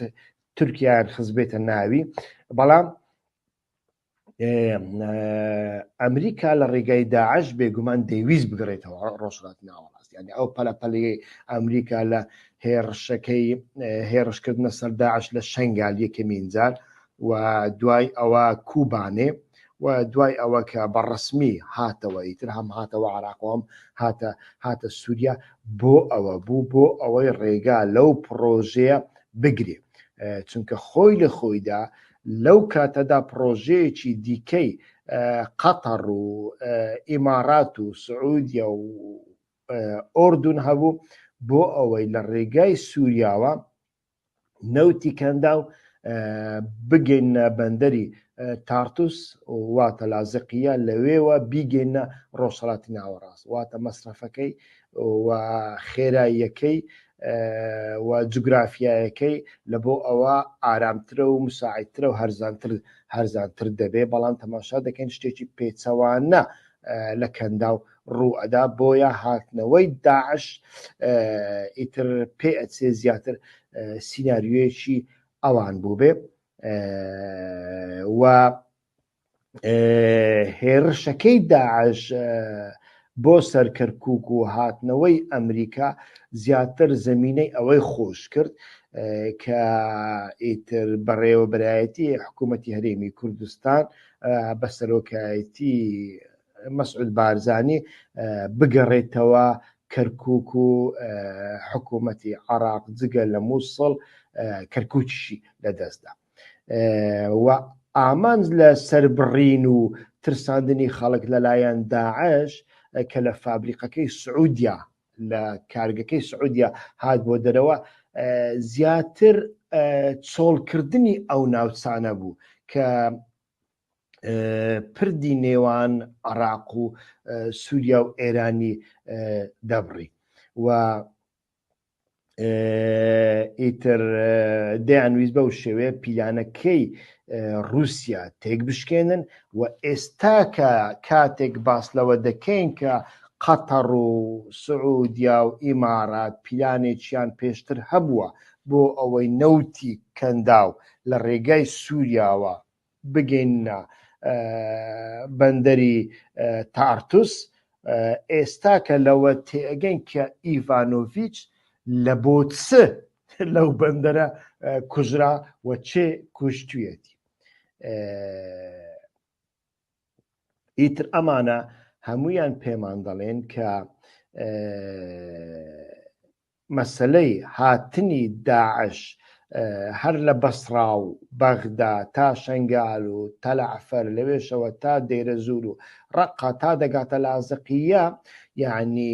تورکیان خزبێتە ناوی بەڵام ئەمریکا لە ڕێگای داعش بێگومان دەیویست بگەڕێتەوە ڕۆژهەڵاتی ناوەڕاست یعنی ئەو پەلەپەلی ئەمریکا لە هێڕشەکەی هێڕشکردنە سەر داعش لە شنگال یەکەمین جار و دوای ئەوە کوبانێ و دوای ئەوە کە بە ڕسمی هاتەوە ئیتر هەم هاتەوە عراقەوەم هاتە هاتە سووریا بۆ ئەوە بوو بۆ ئەوەی ڕێگا لەو پڕۆژەیە بگرێ چونکە خۆی لە خۆیدا لەو کاتەدا پڕۆژەیەکی دیکەی قەتەڕ و ئیمارات و سعودیە و ئۆردون هەبوو بۆ ئەوەی لە ڕێگای سووریاوە نەوتی کەنداو بگەینە بەندەری تارتوس واتە لازقیە لەوێوە بیگەینە ڕۆژهەڵاتی ناوەڕاست واتە مەسرەفەکەی و خێراییەکەی و جوگرافیایەکەی لە بۆ ئەوە ئارامترە و مساعدترە و هەرزانتر هەرزانتر دەبێ بەڵام تەماشا دەکەین شتێکی پێچەوانە لە کەنداو ڕوو ئەدا بۆیە هاتنەوەی داعش ئیتر پێ ئەچێ زیاتر سیناریۆیەکی ئەوان بووبێ و هێرشەکەی داعش بۆ سەر کەرکک و هاتنەوەی ئەمریکا زیاتر زمینەی ئەوەی خۆش کرد کە ئیتر بەڕێوەبەرایەتی حکوومەتی هەرێمی کوردستان بە سەرۆکایەتی مەسعود بارزانی بگەڕێتەوە کەرکک و حکوومەتی عراق جگە لە مووسڵ کەرکوچیشی لەدەستدا و ئامانج لە سەربڕین و ترساندنی خەڵک لەلایەن داعش کە لە فابریقەکەی سعودیا لە کارگەکەی سعودیا هات بۆ دەرەوە زیاتر چۆڵکردنی ئەو ناوچانە بوو کە پردی نێوان عراق و سووریا و ئێرانی دەبڕی و ئیتر دەیانویست بەو شێوەیە پیلانەکەی رووسیا تێک بشکێنن و ئێستا کە کاتێک باس لەوە دەکەین کە قەتەڕ و سعودیا و ئیمارات پیلانێکیان پێشتر هەبووە بۆ ئەوەی نەوتی کەنداو لە ڕێگای سووریاوە بگەینە بەندەری تارتوس، ئێستا کە لەوە تێئەگەین کە ئیڤانۆڤیچ لە بۆ چ لەو بەندەرە کوژرا و چێ کوشتویەتی. ئیتر ئەمانە هەمویان پێمان دەڵێن کە مەسەلەی هاتنی داعش هەر لە بەسڕا و بەغدا تا شەنگال و تەلەعفەر لەوێشەوە تا دێرەزوور و ڕەققە تا دەگاتە لازقیە یعنی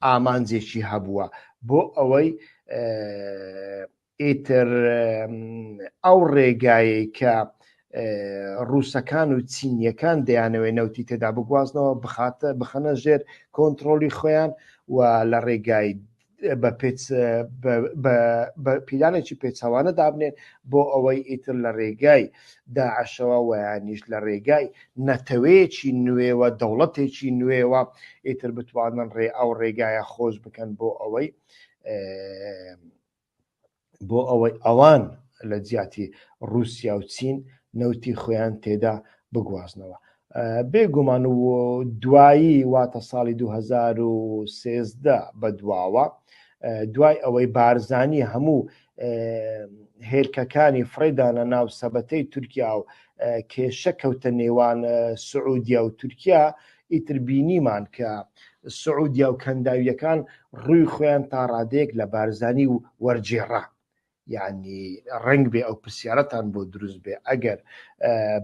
ئامانجێکی هەبووە بۆ ئەوەی ئیتر ئەو ڕێگایەی کە ڕووسەکان و چینیەکان دەیانەوێت نەوتی تێدا بگوازنەوە بخاتە بخەنە ژێر کۆنتترۆلی خۆیان و لە ڕێگای بە پیلانێکی پێچەوانە دابنێن بۆ ئەوەی ئیتر لە ڕێگای داعشەوە ویانیش لە ڕێگای نەتەوەیەکی نوێوە دەوڵەتێکی نوێوە ئیتر بتوانن ڕێ ئەو ڕێگایە خۆش بکەن بۆ ئەوەی بۆ ئەوەی ئەوان لە جیاتی رووسیا و چین نەوتی خۆیان تێدا بگوازنەوە. بێگومان و دوایی واتە ساڵی 2013 بەدواوە دوای ئەوەی بارزانی هەموو هێلکەکانی فڕێدانە ناو سەبەتەی تورکیا و کێشە کەوتە نێوان سعودیا و تورکیا ئیتر بینیمان کە سعودیا و کەنداویەکان ڕووی خۆیان تا ڕادەیەک لە بارزانی و وەرگێڕا یعنی ڕەنگ بێ ئەو پرسیارەتان بۆ دروست بێ ئەگەر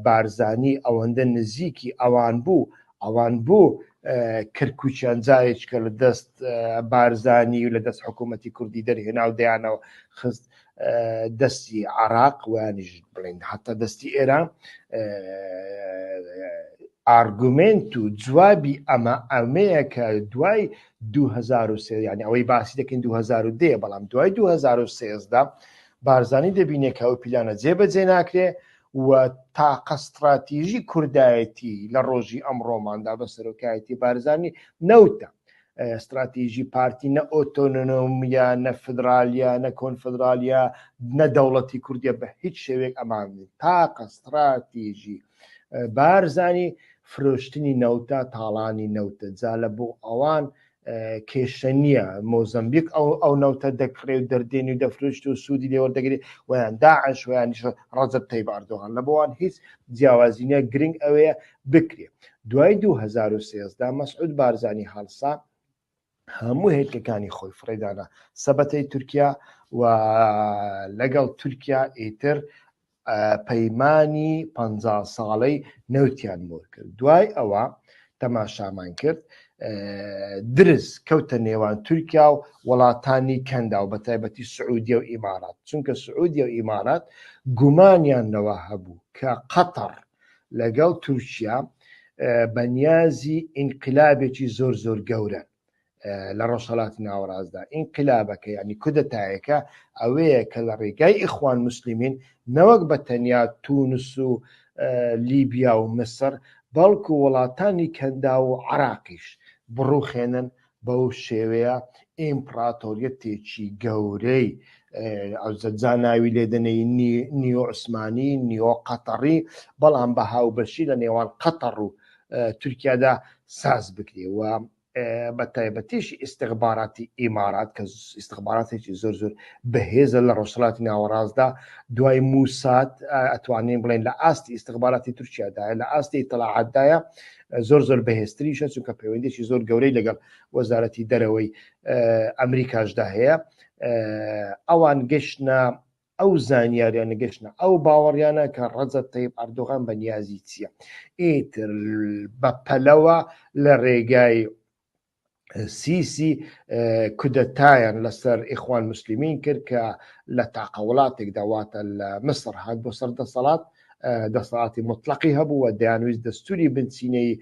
بارزانی ئەوەندە نزیکی ئەوان بوو ئەوان بۆ کەرکوچیان جارێککە لە دەست بارزانی و لە دەست حکوومەتی کوردی دەرهێنا و دەیانەوە خست دەستی عراق ویانیش بڵین حتا دەستی ئێران ئارگومێنت و جوابی ئەمە ئەمەیە کە دوای 2003 یعنی ئەوەی باسی دەکەین 2010 بەڵام دوای 2013 بارزانی دەبینێ کە ئەو پیلانە جێبەجێ ناکرێ و تاقە ستراتیژی کوردایەتی لە ڕۆژی ئەمڕۆماندا بە سەرۆکایەتی بارزانی نەوتە استراتیژی پارتی نە ئۆتۆنۆمیە نە فدرالیە نە کۆنفدرالیە نە دەوڵەتی کوردیە بە هیچ شێوێک ئەمان تاقە استراتیژی بارزانی فرۆشتنی نەوتە تاڵانی نەوتە جا لە بۆ ئەوان کێشە نییە مۆزەمبیک ئەو ئەو نەوتە دەکڕێ و دەردێنی و دەفرۆشت و سوودی لێوەردەگری ویان داعش ویانیش ڕەجەب تەیب ئەردۆغان لە بۆوان هیچ جیاوازی نییە گرنگ ئەوەیە بکرێ دوای 2013 مەسعود بارزانی هەڵسا هەموو هێلکەکانی خۆی فڕێدانە سەبەتەی تورکیا و لەگەڵ تورکیا ئیتر پەیمانی پ ساڵەی نەوتیان مۆر کرد دوای ئەوە تەماشامان کرد. درز کەوتە نێوان تورکیا و وڵاتانی کەنداو بە تایبەتی سعودیە و ئیمارات چونکە سعودیە و ئیمارات گومانیان لەوە هەبوو کە قەتەڕ لەگەڵ تورکیا بەنیازی ئینقلابێکی زۆر زۆر گەورەن لە ڕۆژهەڵاتی ناوەڕاستدا ئینقلابەکە یعنی کودەتایەکە ئەوەیە کە لە ڕێگای ئیخوان موسلیمین نەوەک بە تەنیا تونس و لیبیا و مسر بەڵکو وڵاتانی کەنداو و عراقیش بڕوخێنن بەو شێوەیە ئیمپراتۆریەتێکی گەورەی ئەوجا ناوی لێدەنەی نیۆ عوسمانی نیۆ قەتەڕی بەڵام بە هاوبەشی لە نێوان قەتەڕ و تورکیادا ساز بکرێ و بە تایبەتیش ئیستخباراتی ئیمارات کە ئیستخباراتێکی زۆر زۆر بەهێزە لە ڕۆژهەڵاتی ناوەڕاستدا دوای موساد ئەتوانین بڵێن لە ئاستی ئیستخباراتی تورکیادایە لە ئاستی ئیتڵاعاتدایە زۆر زۆر بەهێزتریشە چونکە پەیوەندێکی زۆر گەورەی لەگەڵ وەزارەتی دەرەوەی ئەمریکاشدا هەیە ئەوان گەشتە ئەو زانیاریانە گەشتە ئەو باوەڕیانە کە ڕەجەب تەیب ئەردۆغان بە نیازی چییە ئیتر بە پەلەوە لە ڕێگای سیسی کودەتایان لەسەر ئیخوان موسلیمین کرد کە لە تاقە وڵاتێکدا واتە لە مسر هات بۆ سەر دەسەڵات دەسەڵاتی مطلقی هەبوو و دەیانویست دەستوری بنچینەی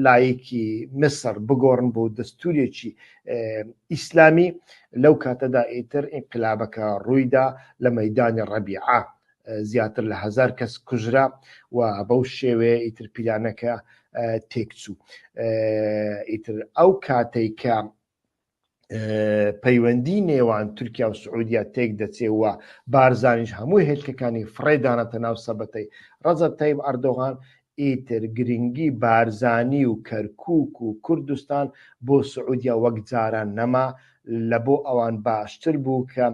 لایکی مسر بگۆڕن بۆ دەستورێکی ئیسلامی لەو کاتەدا ئیتر ئینقلابەکە ڕوویدا لە مەدانی ڕەبیعە زیاتر لە هەزار کەس کوژرا و بەو شێوەیە ئیتر پیلانەکە تێکچوو ئیتر ئەو کاتەی کە پەیوەندی نێوان تورکیا و سعودیا تێک دەچێ و بارزانیش هەموو هێلکەکانی فڕێدانەتە ناو سەبەتەی ڕەجەب تەیب ئەردۆغان ئیتر گرنگی بارزانی و کەرکوک و کوردستان بۆ سعودیا وەک جاران نەما لە بۆ ئەوان باشتر بوو کە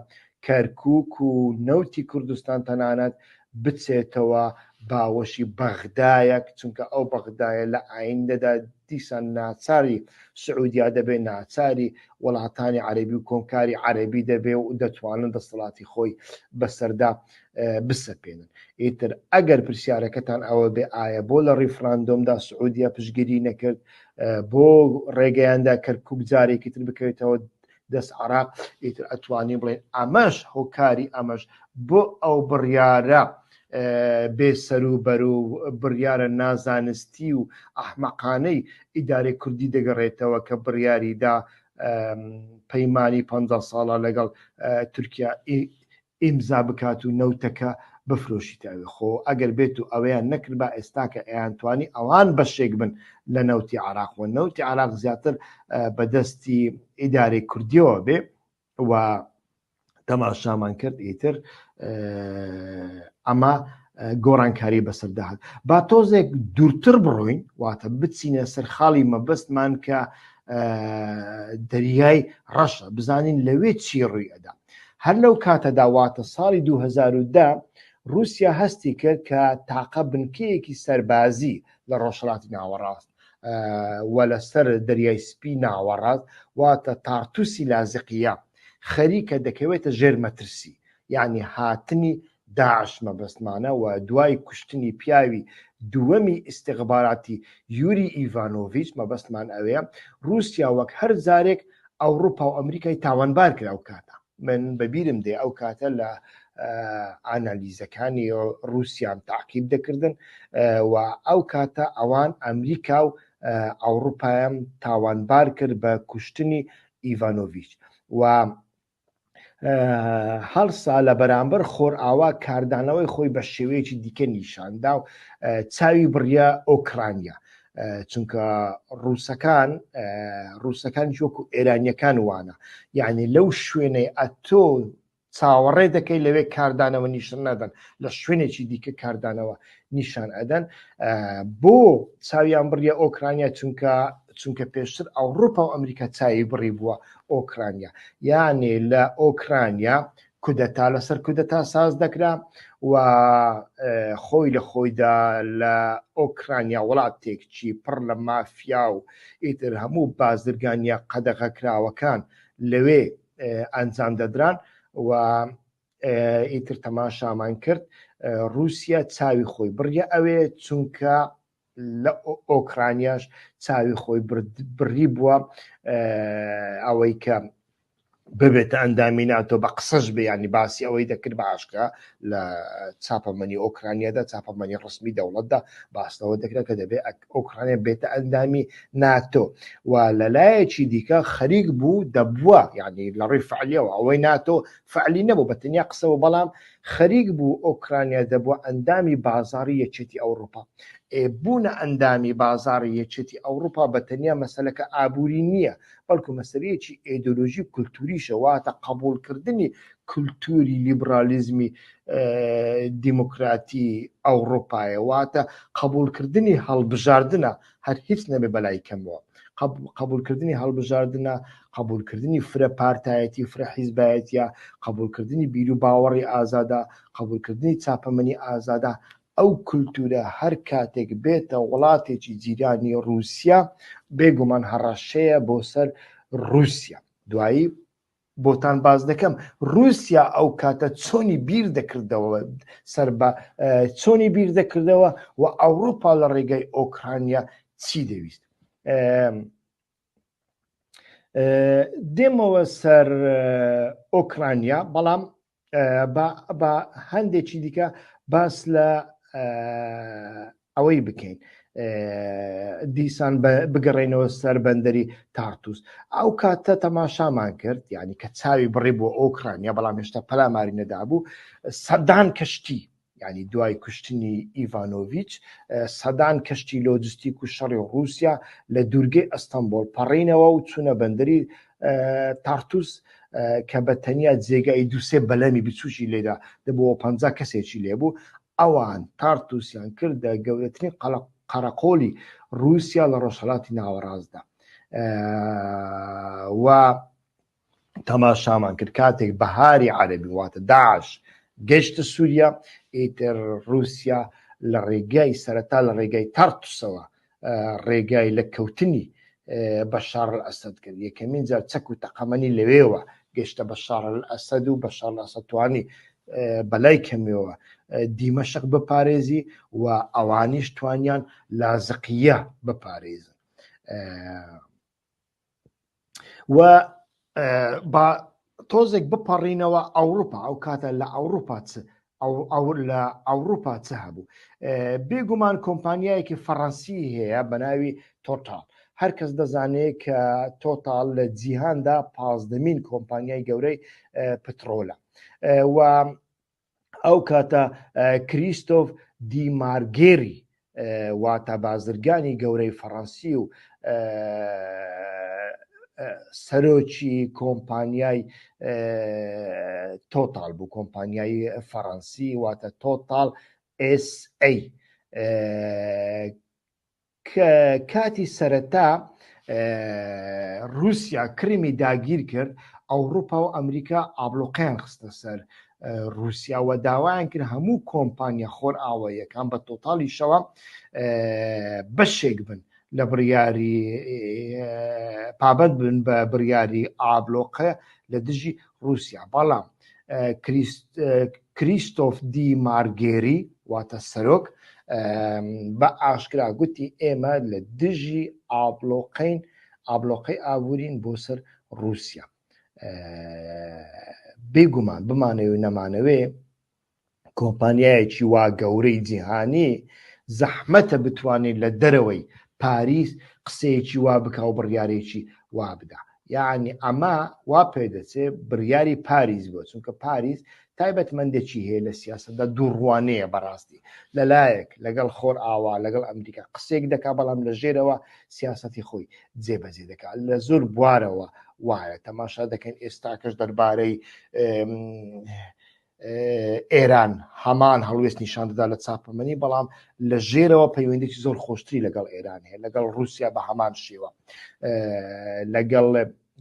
کەرکوک و نەوتی کوردستان تەنانەت بچێتەوە باوەشی بەغدایەک، چونکە ئەو بەغدایە لە ئایندەدا دیسان ناچاری سعودیا دەبێ، ناچاری وڵاتانی عەرەبی و کۆمکاری عەرەبی دەبێ و دەتوانن دەسەڵاتی خۆی بەسەردا بسەپێنن. ئیتر ئەگەر پرسیارەکەتان ئەوە بێ ئایا بۆ لە ڕیفراندۆمدا سعودیا پشتگیری نەکرد، بۆ ڕێگەیاندا کەرکوک جارێکی تر بکەوێتەوە دەست عراق ئیتر ئەتوانین بڵێن ئەمەش هۆکاری ئەمەش بۆ ئەو بڕیارە بێ سەروبەر و بڕیارە نازانستی و ئەحمەقانەی ئیدارەی کوردی دەگەڕێتەوە کە بڕیاری دا پەیمانی پ ساڵە لەگەڵ تورکیا ئیمزا بکات و نەوتەکە بفرۆشیتە ئەوێ خۆ ئەگەر بێت و ئەوەیان نەکردبا ئێستاکە ئەیانتوانی ئەوان بەشێک بن لە نەوتی عراق و نەوتی عراق زیاتر بەدەستی ئیدارەی کوردیەوە بێ و تەماشامان کرد ئیتر ئەمە گۆڕانکاری بەسەردا هات با تۆزێک دوورتر بڕۆین واتە بچینە سەر خاڵی مەبەستمان کە دەریای ڕەشە بزانین لەوێ چی ڕووی ئەدا هەر لەو کاتەدا واتە ساڵی 2010 رووسیا هەستی کرد کە تاقە بنکەیەکی سەربازی لە ڕۆژهەڵاتی ناوەڕاست و لەسەر دەریای سپی ناوەڕاست واتە تارتوسی لازقیە خەریکە دەکەوێتە ژێر مەترسی یعنی هاتنی داعش مەبەستمانە و دوای کوشتنی پیاوی دووەمی ئیستیخباراتی یوری ئیڤانۆڤیچ مەبەستمان ئەوەیە رووسیا وەک هەر جارێک ئەوڕوپا و ئەمریکای تاوانبار کرد ئەو کاتە من بەبیرم دێ ئەو کاتە لە ئانالیزەکانی رووسیان تاقیب دەکردن و ئەو کاتە ئەوان ئەمریکا و ئەوڕوپایان تاوانبار کرد بە کوشتنی ئیڤانۆڤیچ و هەڵسا لە بەرامبەر خۆرئاوا کاردانەوەی خۆی بە شێوەیەکی دیکە نیشاندا و چاوی بڕیە ئۆکرانیا چونکە ڕووسەکان ڕووسەکان وەکو ئێرانیەکان وانە یعنی لەو شوێنەی ئەتۆ چاوەڕێ دەکەی لەوێ کاردانەوە نیشان نادەن لە شوێنێکی دیکە کاردانەوە نیشان ئەدەن بۆ چاویان بڕیە ئۆکرانیا چونکە چونکە پێشتر ئەوروپا و ئەمریکا چاوی بڕی بووە ئۆکرانیا یانێ لە ئۆکرانیا کودەتا لەسەر کودەتا ساز دەکرا و خۆی لە خۆیدا لە ئۆکرانیا وڵاتێکچی پڕ لە مافیا و ئیتر هەموو بازرگانیە قەدەغەکراوەکان لەوێ ئەنجام دەدران و ئیتر تەماشامان کرد رووسیا چاوی خۆی بڕیە ئەوێ چونکە لە ئۆکرانیاش چاوی خۆی بڕی بووە ئەوەی کە ببێتە ئەندامی ناتۆ بە قسەش بێ ینی باسی ئەوەی دەکرد بە ئاشکرا لە چاپەمەنی ئۆکرانیادا چاپەمەنی ڕسمی دەوڵەتدا باسەوە دەکرا کە دەبێت ئۆکرانیا بێتە ئەندامی ناتۆ و لەلایەکی دیکە خەریک بوو دەبووە یعنی لە ڕووی فعلیەوە ئەوەی ناتۆ فعلی نەبوو بە تەنیا قسەوە بەڵام خەریک بوو ئۆکرانیا دەبووە ئەندامی بازاڕی یەکێتی ئەوروپا. ئێ بوونە ئەندامی بازاڕی یەکێتی ئەوروپا بە تەنیا مەسەلەکە ئابووری نییە، بەڵکو مەسەلەیەکی ئێدۆلۆژی و کولتووریشە، واتە قەبووڵکردنی کولتووری لیبرالیزمی دیموکراتی ئەوروپایە، واتە قەبووڵکردنی هەڵبژاردنە هەر هیچ نەبێ بەلای کەمەوە قبولکردنی هەڵبژاردنە، قبولکردنی فرە پارتایەتی و فرە حیزبایەتیە، قبولکردنی بیر و باوەڕی ئازادە، قبولکردنی چاپەمەنی ئازادە، ئەو کولتورە هەر کاتێک بێتە وڵاتێکی جیرانی ڕووسیا بێگومان هەڕەشەیە بۆ سەر ڕووسیا. دوایی بۆتان باس دەکەم رووسیا ئەو کاتە چۆنی بیر دەکردەوە سەر بە چۆنی بیر دەکردەوە و ئەوروپا لە ڕێگای ئۆکرانیا چی دەویست دێمەوە سەر ئۆکرانیا بەڵام بە هەندێکی دیکە باس لە ئەوەی بکەین دیسان بگەڕێنەوە سەر بەندەری تارتوس ئەو کاتە تەماشامان کرد یعنی کە چاوی بڕی بۆ ئۆکرانیا بەڵام هێشتا پەلاماری نەدابوو سەدان کەشتی یعنی دوای کوشتنی ئیڤانۆڤچ سەدان کەشتی لۆجستیک و شەڕی رووسیا لە دوورگەی ئەستەمبۆل پەڕینەوە و چوونە بەندەری تارتوس کە بە تەنیا جێگای دوسێ بەلەمی بچووکی لێدا دەبووە پ کەسێکی لێبوو ئەوان تارتوسیان کردە گەورەترین قەرەقۆلی رووسیا لە ڕۆژهەڵاتی ناوەڕاستدا و تەماشامان کرد کاتێک بەهاری عەربی واتە داعش گەشتە سووریا ئیتر رووسیا لە ڕێگای سەرەتا لە ڕێگای تارتوسەوە ڕێگای لە کەوتنی بەشار ئەسەد کرد یەکەمین جار چەک و تەقەمەنی لەوێوە گەشتە بەشار ئەسەد و بەشار ئەسەد توانی بەلای کەمیەوە دیمەشق بپارێزی و ئەوانیش توانیان لازقیە بپارێزن و با تۆزێک بپەڕینەوە ئەوروپا ئەو کاتە لە ئەوروپا چ ئەو لە ئەوروپا چ هەبوو بێگومان کۆمپانیایەکی فەڕەنسی هەیە بە ناوی تۆتال هەر کەس دەزانێت کە تۆتال لە جیهاندا پازدەمین کۆمپانیای گەورەی پترۆلە و ئەو کاتە کریستۆف دی مارگێری واتە بازرگانی گەورەی فەڕەنسی و سەرۆکی کۆمپانیای تۆتال بوو کۆمپانیای فەڕەنسی واتە تۆتال SA کە کاتی سەرەتا رووسیا کریمی داگیر کرد ئەوروپا و ئەمریکا ئابلۆقیان خستە سەر رووسیا و داوایان کرد هەموو کۆمپانیا خۆر ئاواییەکان بە تۆتاڵیشەوە بەشێک بن لە بڕیاری پابند بن بە بڕیاری ئابلۆقە لە دژی رووسیا بەڵام کریستۆف دی مارگێری واتە سەرۆک بە ئاشکرا گوتی ئێمە لە دژی ئابلۆقین ئابلۆقەی ئابوورین بۆ سەر رووسیا بێگومان بمانەوێ و نەمانەوێ کۆمپانیایەکی وا گەورەی جیهانی زەحمەتە بتوانێت لە دەرەوەی پاریس قسەیەکی وا بکا و بڕیارێکی وا بدا یعنی ئەمە وا پێدەچێ بڕیاری پاریس بووە چونکە پاریس تایبەتمەندێکی هەیە لە سیاسەتدا دووڕوانەیە بەڕاستی لەلایەک لەگەڵ خۆر ئاوا لەگەڵ ئەمریکا قسێک دەکا بەڵام لە ژێرەوە سیاسەتی خۆی جێبەجێ دەکات لە زۆر بوارەوە وایە تەماشا دەکەن ئێستاکەش دەربارەی ئێران هەمان هەڵوێست نیشان دەدا لە چاپەمەنی بەڵام لە ژێرەوە پەیوەندێکی زۆر خۆشتری لەگەڵ ئێران هەیە لەگەڵ رووسیا بە هەمان شێوە لەگەڵ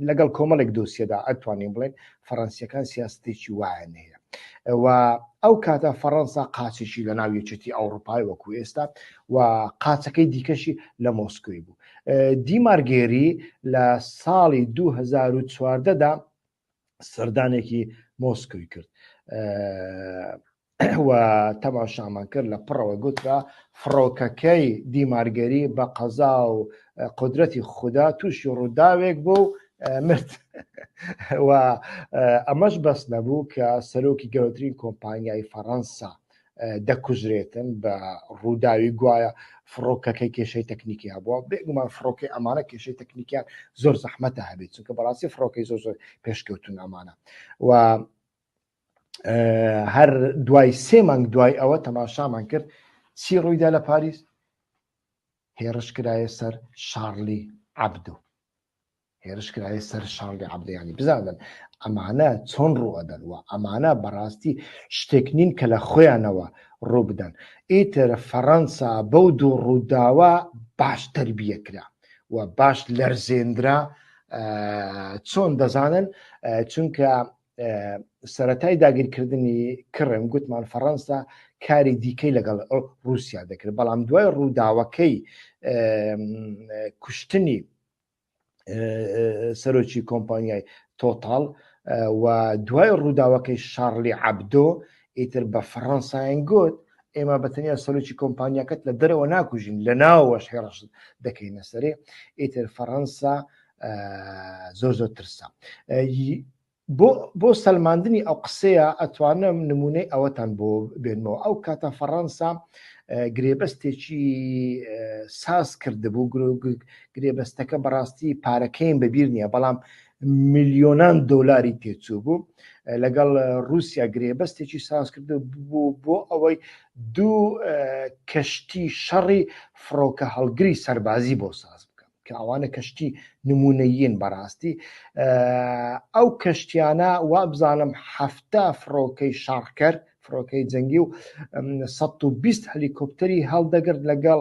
لەگەڵ کۆمەڵێک دۆسیەدا ئەتوانین بڵێن فەڕەنسیەکان سیاستێکی وایان هەیە و ئەو کاتە فەڕەنسا قاچێکی لە ناو یەکێتی ئەوروپای وەکو ئێستا و قاچەکەی دیکەشی لە مۆسکۆی بوو دیمارگێری لە ساڵی 2014دا سەردانێکی مۆسکۆی کرد. و تەماشامان کرد لە پڕەوە گوترا فڕۆکەکەی دیمارگەری بە قەزا و قدرەتی خودا تووشی ڕووداوێک بوو مرد و ئەمەش بەس نەبوو کە سەرۆکی گەورەترین کۆمپانیای فەڕەنسا دەکوژرێتن بە ڕووداوی گوایە فڕۆکەکەی کێشەی تەکنیکی هەبووە. بێگومان فڕۆکەی ئەمانە کێشەی تەکنیکیان زۆر زەحمەتە هەبێت چونکە بەڕاستی فڕۆکەی زۆر زۆر پێشکەوتون ئەمانە و هەر دوای سێ مانگ دوای ئەوە تەماشامان کرد چی ڕوویدا لە پاریس هێرش کرایە سەر شارلی عەبدو هێرش کرایە سەر شارلی عەبدو یانی بزانن ئەمانە چۆن ڕوئەدەن و ئەمانە بەڕاستی شتێک نین کە لە خۆیانەوە ڕوو بدەن ئیتر فەڕەنسا بەو دوو ڕووداوە باش تەربیە کرا و باش لەرزێندرا چۆن دەزانن چونکە سەتای داگیرکردنی کڕم گوتمان فەڕەنسا کاری دیکەی لەگەڵ رووسیا دەکرد بەڵام دوای ڕووداوەکەی کوشتنی سەرۆکی کۆمپانیای تۆتاڵ و دوای ڕووداوەکەی شارلی عەبدۆ ئیتر بە فەڕەنسایان گوت ئێمە بە تەنیا سەرۆکی کۆمپانیاکەت لە دەرەوە ناکوژین لە ناوەش هێڕش دەکەینە سەرێ ئیتر فەڕەنسا زۆر زۆر ترسا بۆ بۆ سەلماندنی ئەو قسەیە ئەتوانم نمونەی ئەوەتان بۆ بێنمەوە ئەو کاتە فەڕەنسا گرێبەستێکی ساز کردبوو گرێبەستەکە بەڕاستی پارەکەیم بەبیر نییە بەڵام ملیۆنان دۆلاری تێچوو بوو لەگەڵ رووسیا گرێبەستێکی ساز کرد بوو بۆ ئەوەی دوو کەشتی شەڕی فڕۆکە هەڵگری سەربازی بۆ ساز بکە کە ئەوانە کەشتی نمونەیین بەڕاستی ئەو کەشتیانە وابزانم هەفتا فڕۆکەی شەڕکەر فڕۆکەی جەنگی و 120 هەلیکۆپتەری هەڵدەگرت لەگەڵ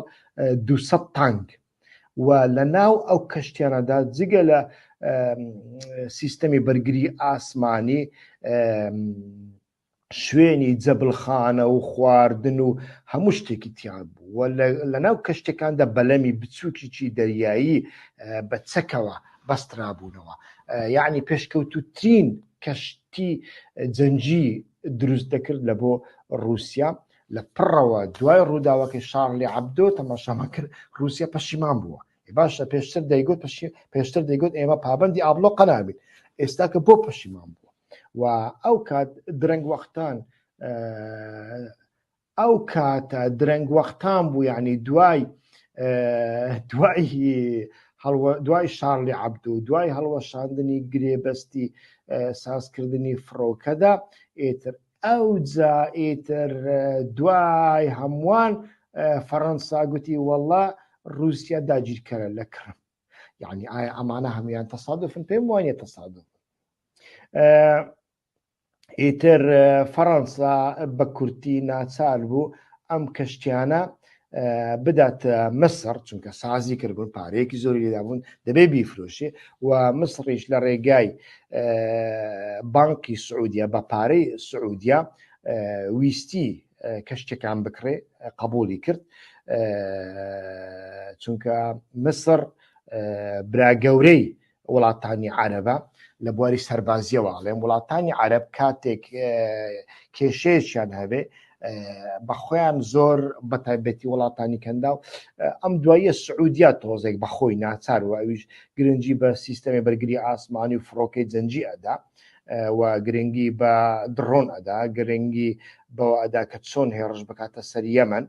200 تانک و لە ناو ئەو کەشتیانەدا جگە لە سیستەمی بەرگری ئاسمانی شوێنی جەبلخانە و خواردن و هەموو شتێکی تیا بوو و لەناو کەشتەکاندا بەلەمی بچووکیی دەریایی بە چەکەوە بەسترابوونەوە یعنی پێشکەوتوترین کەشتی جەنگی دروست دەکرد لە بۆ رووسیا لە پڕەوە دوای ڕووداوەکەی شارلی عەبدۆ تەماشامان کرد رووسیا پەشیمان بووە باشە پێشتر دەیگوت پێشتر دەیگوت ئێمە پابندی ئابلۆ قەنابین ئێستا کە بۆ پەشیمان بووە و ئەو کات درەنگ وەختان ئەو کاتە درەنگ وەختان بوو یعنی دوای دوای دوای شارلی عەبدو دوای هەڵوەشاندنی گرێبەستی سازکردنی فڕۆکەدا ئیتر ئەوجا ئیتر دوای هەمووان فەڕەنسا گوتی وەڵا رووسیا داگیرکەرە لە کڕم یعنی ئایا ئەمانە هەمویان تەسادفن پێم وانە تەسادف ئیتر فەڕەنسا بە کورتی ناچار بوو ئەم کەشتیانە بدات مسڕ چونکە سازی کردبوون پارەیەکی زۆری لێدابوون دەبێ بیفرۆشێ و مسڕیش لە ڕێگای بانکی سعودیە بە پارەی سعودیە ویستی کەشتەکان بکڕێ قبولی کرد چونکە مسڕ برا گەورەی وڵاتانی عەرەبە لە بواری سەربازیەوە ئەڵێم وڵاتانی عەرەب کاتێک کێشەیەکیان هەبێ بە خۆیان زۆر بەتایبەتی وڵاتانی کەندا و ئەم دواییە سعودیا تۆزێک بە خۆی ناچار و ئەویش گرنگی بە سیستەمی بەرگری ئاسمانی و فڕۆکەی جەنگی ئەدا و گرنگی بە دڕۆن ئەدا گرنگی بەوە ئەدا کە چۆن هێڕش بکاتە سەر یەمەن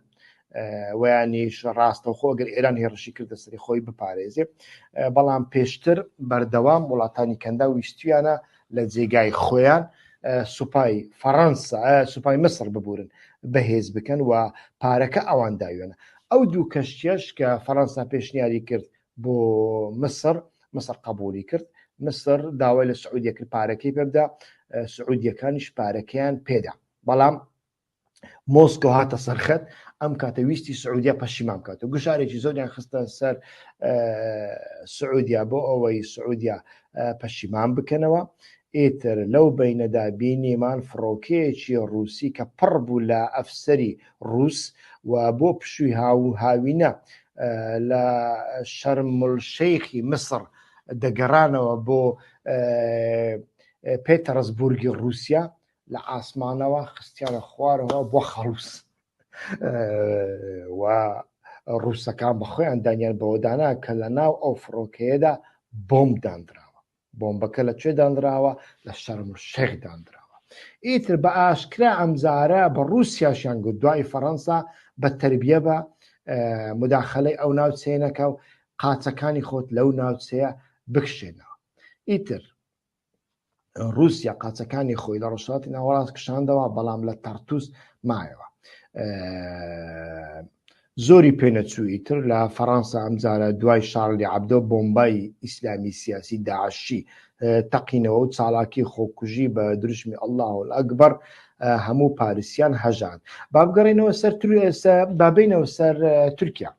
ویانیش ڕاستەوخۆ گەر ئێران هێڕشی کردە سەری خۆی بپارێزێ بەڵام پێشتر بەردەوام وڵاتانی کەندا ویستویانە لە جێگای خۆیان سوپای فەڕەنسا سوپای مسڕ ببورن بەهێز بکەن و پارەکە ئەوان داوێنە ئەو دوو کەشتیەش کە فەڕەنسا پێشنیاری کرد بۆ مسڕ مسڕ قبولی کرد مسڕ داوای لە سعودیە کرد پارەکەی پێبدا سعودیەکانیش پارەکەیان پێدا بەڵام مۆسکۆ هاتە سەرخەت ئەم کاتە ویستی سعودیا پەشیمان بکات و گوشارێکی زۆریان خستە سەر سعودیا بۆ ئەوەی سعودیا پەشیمان بکەنەوە ئیتر لەو بینەدا بینیمان فڕۆکەیەکی ڕووسی کە پڕ بوو لە ئەفسەری ڕووس و بۆ پشووی هاو هاوینە لە شەرمل شەیخی مسڕ دەگەڕانەوە بۆ پێتەرسبورگی ڕووسیا. لە ئاسمانەوە خستیانە خوارەوە بۆ خەڵوز و ڕووسەکان بە خۆیان دانیان بەوەدانا کە لە ناو ئەو فڕۆکەیەدا بۆمب دانراوە. بۆمبەکە لە کوێ دانراوە؟ لە شەرم الشێخ دانراوە. ئیتر بە ئاشکرا ئەمجارە بە ڕووسیاشیان گوت دوای فەڕەنسا بە تەربیە بە مداخلەی ئەو ناوچەیە نەکە و قاچەکانی خۆت لەو ناوچەیە بکشێنەوە. ئیتر ڕووسیا قاچەکانی خۆی لە ڕۆژهەڵاتی ناوەڕاست کشاندەوە بەڵام لە تەرتوس مایەوە. زۆری پێنەچوو ئیتر لە فەڕەنسا ئەمجارە دوای شارلی عەبدۆ بۆمبای ئیسلامی سیاسی داعشی تەقینەوە و چالاکی خۆکوژی بە دروشمی اللە الاکبر هەموو پاریسیان هەژاند. با بگەڕێینەوە سەر با بێینەوە سەر تورکیا.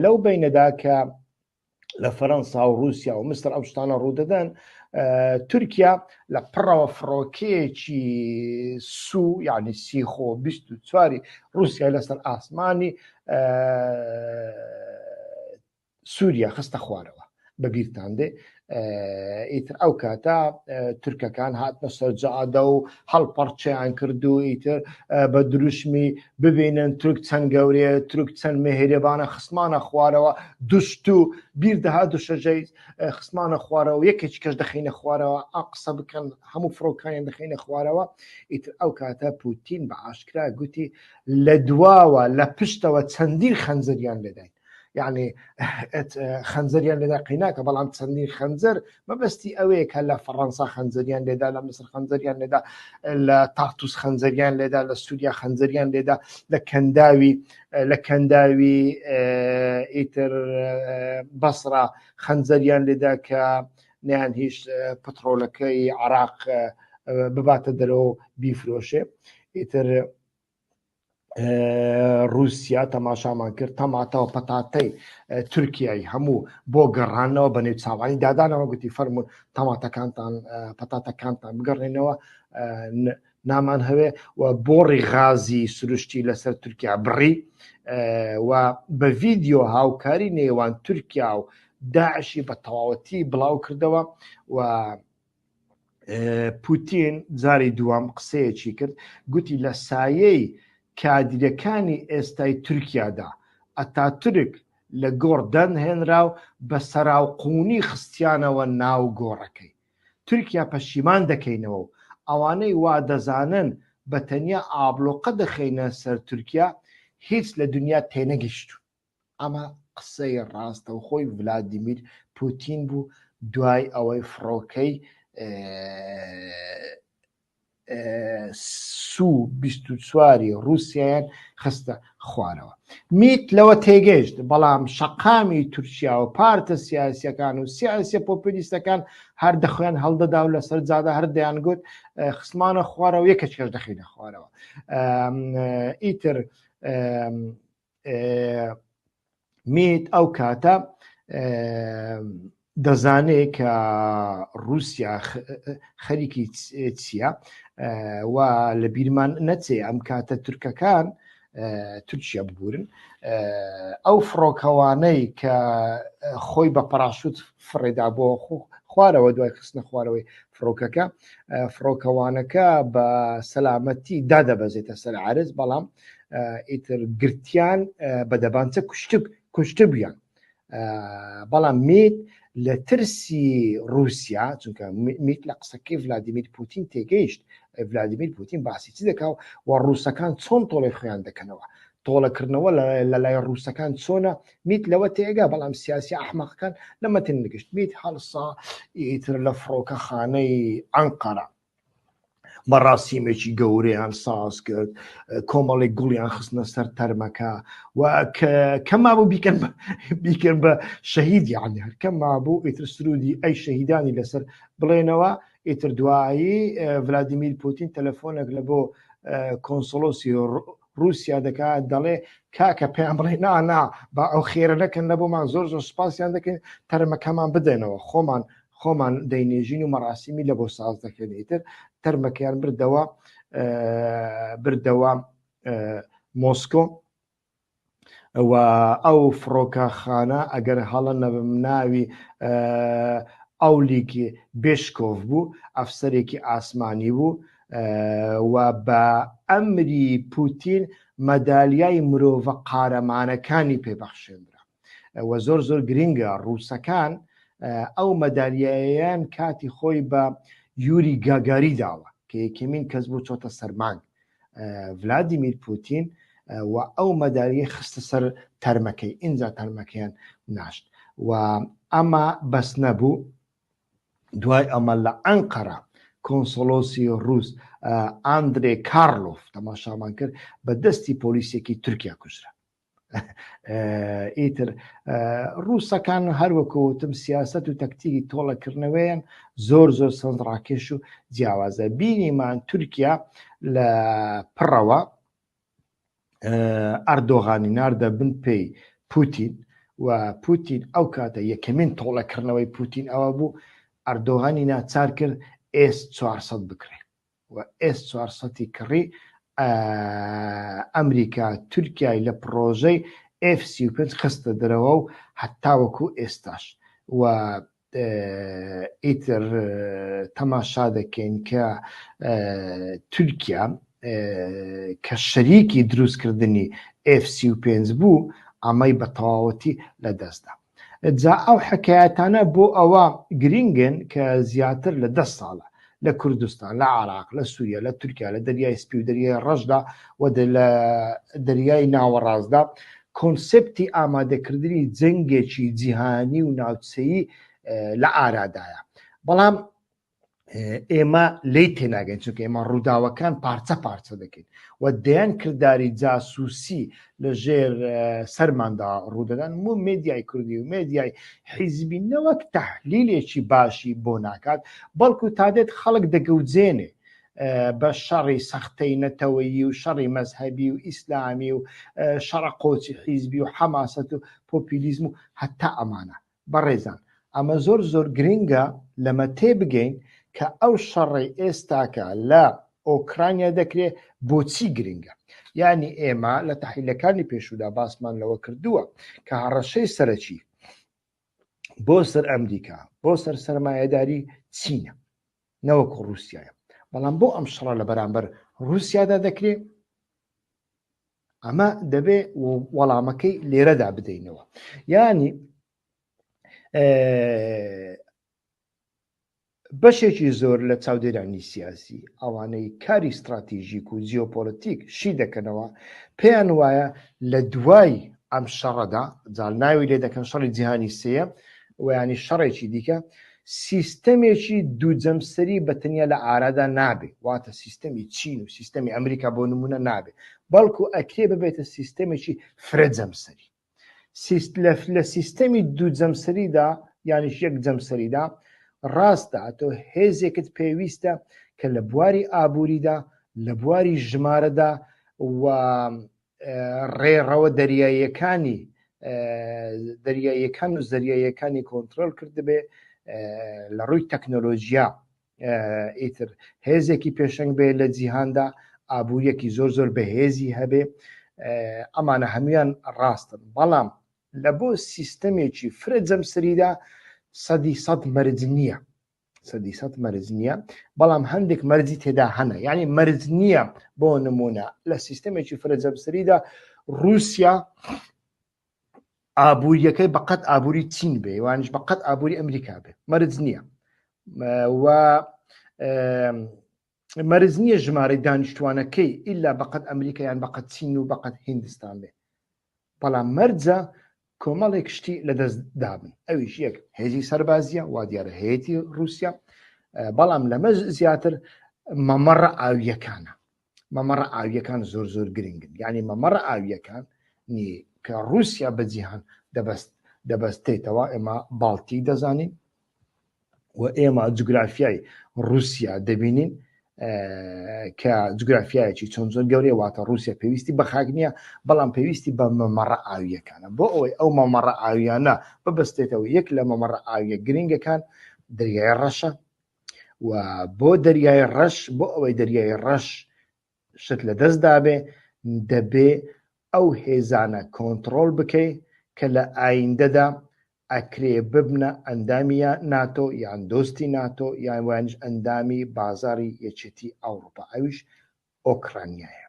لەو بەینەدا کە لە فەرەنسا و رووسیا و میسر ئەو شتانە ڕوودەدەن تورکیا لە پڕەوە فڕۆکەیەکی سو یعنی سیخۆ 24 رووسیا لەسەر ئاسمانی سووریا خستە خوارەوە بەبییرتان دێ ئیتر ئەو کاتە تورکەکان هاتنە سەر جادە و هەڵپەڕچیان کرد و ئیتر بە دروشمی ببینن تورک چەند گەورەیە تورک چەند مهرەبانە خستمانە خوارەوە دوشت و بیر دەها دوشەژەی خستمانە خوارەوە یەکێکی کەش دەخینە خوارەوە ئا قسە بکەن هەموو فڕۆکانیان دەخینە خوارەوە ئیتر ئەو کاتە پوتین بە ئاشکرا گوتی لە دواوە لە پشتەوە چەندین خەنجەریان لێداین یعنی خەنجەریان لێدا قیناکە بەڵام چەندین خەنجەر مەبەستی ئەوەیە کە لە فەڕەنسا خەنجەریان لێدا لە میسر خەنجەریان لێدا لە تارتوس خەنجەریان لێدا لە سووریا خەنجەریان لێدا لە کەنداوی لە کەنداوی ئیتر بەسرا خەنجەریان لێدا کە نیان هیچ پترۆلەکەی عراق بباتە دەرەوە بیفرۆشێ ئیتر رووسیا تەماشامان کرد تەماتەوە پەتاتەی تورکیای هەموو بۆ گەڕانەوە بە نێو چاوانی دادانەوە گوتی فەرمونون تەماتەکانتان پەتاتەکانتان بگەڕێنەوە نامان هەوێ و بۆڕی غازی سروشتی لەسەر تورکیا بڕی و بە ڤیدیۆ هاوکاری نێوان تورکیا و داعشی بە تەواوەتی بڵاو کردەوە و پوتین جاری دووەم قسەیەکی کرد گوتی لە سایەی کادیرەکانی ئێستای تورکیادا ئەتاتورک لە گۆڕ دەرنهێنرا و بە سەراوقوونی خستیانەوە ناو گۆڕەکەی. تورکیا پەشیمان دەکەینەوە و ئەوانەی وا دەزانن بە تەنیا ئابڵۆقە دەخەینە سەر تورکیا هیچ لە دونیا تێنەگەیشتوون. ئەمە قسەی ڕاستەوخۆی ڤلادیمیر پوتین بوو دوای ئەوەی فڕۆکەی سو 24 ڕووسیایان خستە خوارەوە. میت لەوە تێگەیشت، بەڵام شەقامی تورکیا و پارتە سیاسیەکان و سیاسیە پۆپۆلیستەکان هەر دەخۆیان هەڵدەدا و لەسەر جادە هەر دەیانگوت خستمانە خوارەوە یەکێکیش دەخینە خوارەوە. ئیتر میت ئەو کاتە دەزانێ کە رووسیا خەریکی چییە و لە بیرمان نەچێ ئەم کاتە تورکەکان تورکیا ببورن ئەو فڕۆکەوانەی کە خۆی بە پەراشوت فڕێدا بۆ خوارەوە دوای خستنە خوارەوەی فڕۆکەکە فڕۆکەوانەکە بە سەلامەتی دادەبەزێتە سەر عرز بەڵام ئیتر گرتیان بە دەبانچە کوشتک کوشتبیان بەڵام میت لە ترسی رووسیا چونکە میت لە قسەکەی ڤلادیمیر پوتین تێگەیشت ڤلادیمیر پوتین باسی چی دەکا و ڕووسەکان چۆن تۆڵی خۆیان دەکەنەوە تۆڵەکردنەوە لە لای ڕووسەکان چۆنە میت لەوە تێگا بەڵام سیاسی ئەحمەقەکان لەمە تێنەگەشت میت هەڵسا ئیتر لە فڕۆکەخانەی ئەنقەرە مەراسیمێکی گەورەیان ساز کرد کۆمەڵێک گوڵیان خستنە سەر تەرمەکە و کە مابوو بیکەن بیکەن بە شەهید یعنی هەر کە مابوو ئیتر سرودی ئەی شەهیدانی لەسەر بڵێنەوە ئیتر دوایی ڤلادیمیر پوتین تەلەفۆنێک لە بۆ کۆنسۆلۆسی رووسیا دەکات دەڵێ کاکە پێیان بڵێ نا نا با ئەو خێرە نەکەن لە بۆمان زۆر زۆر سوپاسیان دەکەین تەرمەکەمان بدەنەوە خۆمان خۆمان دەینێژین و مەراسیمی لە بۆ ساز دەکەین ئیتر تەرمەکەیان بردەوە بردەوە مۆسکۆ و ئەو فڕۆکەخانە ئەگەر هەڵە نەبم ناوی ئەولیکی بێشکۆف بوو ئەفسەرێکی ئاسمانی بوو. و بە ئەمری پوتین مەدالیای مرۆڤە قارەمانەکانی پێبەخشێنرا و زۆر زۆر گرنگە ڕووسەکان ئەو مەدالیایەیان کاتی خۆی بە یوری گاگاری داوە کە یەکەمین کەس بوو چۆتە سەرمانگ ڤلادیمیر پوتین و ئەو مەدالیە خستە سەر تەرمەکەی ئینجا تەرمەکەیان ناشت و ئەمە بەس نەبوو دوای ئەمە لە ئەنقەرە کۆنسۆلۆسی ڕووس ئاندرێ کارلۆف تەماشامان کرد بە دەستی پۆلیسێکی تورکیا کوژرا ئیتر ڕووسەکان هەروەکوتم سیاست و تەکتیکی تۆڵەکردنەوەیان زۆر زۆر سەنجڕاکێش و جیاوازە بینیمان تورکیا لە پڕەوە ئەردۆغانی ناردە بن پێی پوتین و پوتین ئەو کاتە یەکەمین تۆڵەکردنەوەی پوتین ئەوە بوو ئەردۆغانی ناچار کرد ئێس 400 بکرێ و ئێس 400 کڕی ئەمریکا تورکیای لە پڕۆژەی F35 خستە دەرەوە و هەتاوەکو ئێستاش و ئیتر تەماشا دەکەین کە تورکیا کە شەریکی دروستکردنی F35 بوو ئەمەی بە تەواوەتی لەدەستدا. جا ئەو حکایەتانە بۆ ئەوە گرینگن کە زیاتر لە دە ساڵە لە کوردستان، لە عراق، لە سووریا، لە تورکیا، لە دەریای سپی و دەریای ڕەشدا و لە دەریای ناوەڕاستدا کۆنسێپتی ئامادەکردنی جەنگێکی جیهانی و ناوچەیی لە ئارادایە. بەڵام ئێمە لی تێناگەین چونکە ئێمە ڕووداوەکان پارچە پارچە دەکەین و دەیان کرداری جاسوسی لە ژێر سەرماندا ڕوودەدەن و مێدیای کوردی و مێدیای حیزبی نەوەک تەحلیلێکی باشی بۆ ناکات بەڵکو تا دێت خەڵک دەگەوجێنێ بە شەڕی سەختەی نەتەوەیی و شەڕی مەزهەبی و ئیسلامی و شەڕە قۆچی حیزبی و حەماسەت و پۆپیلیزم و هەتا ئەمانە بەڕێزان ئەمە زۆر زۆر گرنگە لەمە تێبگەین کە ئەو شەڕەی ئێستاکە لە ئۆکرانیا دەکرێ بۆچی گرنگە یعنی ئێمە لە تەحلیلەکانی پێشوودا باسمان لەوە کردووە کە هەڕەشەی سەرەکی بۆ سەر ئەمریکا بۆ سەر سەرمایەداری چینە نەوەکو ڕووسایە بەڵام بۆ ئەم شەڕە لە بەرامبەر ڕووسیادا دەکرێ ئەمە دەبێ وەڵامەکەی لێرەدا بدەینەوە یانی بەشێکی زۆر لە چاودێرانی سیاسی ئەوانەی کاری ستراتیژیک و جیۆپۆلەتیک شی دەکەنەوە پێیان وایە لە دوای ئەم شەڕەدا جا ناوی لێ دەکەن شەڕی جیهانی سێیە ویانی شەڕێکی دیکە سیستەمێکی دوو جەمسەری بە تەنیا لە ئارادا نابێ واتە سیستەمی چین و سیستەمی ئەمریکا بۆ نمونە نابێ بەڵکو ئەکرێ ببێتە سیستەمێکی فرە جەمسەری لە سیستەمی دوو جەمسەریدا یانیش یەک جەمسەریدا ڕاستە تۆ هێزێکت پێویستە کە لە بواری ئابووریدا لە بواری ژمارەدا و ڕێڕەوە دەریاییەکانی دەریاییەکان و زەریاییەکانی کۆنترۆل کردبێ لە ڕووی تەکنۆلۆژیا ئیتر هێزێکی پێشەنگ بێ لە جیهاندا ئابووریەکی زۆر زۆر بەهێزی هەبێ ئەمانە هەمویان ڕاستن بەڵام لە بۆ سیستەمێکی فرە جەمسەریدا سەدی سەد مەرج نییە سەدی سەد مەرج نییە بەڵام هەندێک مەرجی تێدا هەنە یعنی مەرج نییە بۆ نمونە لە سیستەمێکی فرە جەمسەریدا رووسیا ئابووریەکەی بەقەت ئابووری چین بێ وانیش بەقەت ئابووری ئەمریکا بێ مەرج نییە و مەرج نییە ژمارەی دانیشتوانەکەی ئیلا بەقەت ئەمریکا یان بەقەت چین و بەقەت هیندستان بێ بەڵام مەرجە کۆمەڵێک شتی لەدەست دابن ئەویش یەک هێزی سەربازیە وا دیارە هەیەتی رووسیا بەڵام لەمە زیاتر مەمەڕە ئاویەکانە مەمەڕە ئاویەکان زۆر زۆر گرنگن یعنی مەمەڕە ئاویەکان نی کە رووسیا بە جیهان دەبەست دەبەستێتەوە ئێمە باڵتی دەزانین و ئێمە جوگرافیای رووسیا دەبینین کە جوگرافیایەکی چۆن زۆر گەورەیە واتە رووسیا پێویستی بە خاک نییە بەڵام پێویستی بە مەمەڕە ئاویەکانە بۆ ئەوەی ئەو مەمەڕە ئاویانە ببەستێتەوە یەک لە مەمەڕە ئاویە گرنگەکان دەریای ڕەشە و بۆ دەریای ڕەش بۆ ئەوەی دەریای ڕەش شت لە دەست دابێ دەبێ ئەو هێزانە کۆنتڕۆڵ بکەی کە لە ئایندەدا ئەکرێ ببنە ئەندامی ناتۆ یان دۆستی ناتۆ یان وانیش ئەندامی بازاری یەکێتی ئەوروپا ئەویش ئۆکرانیایە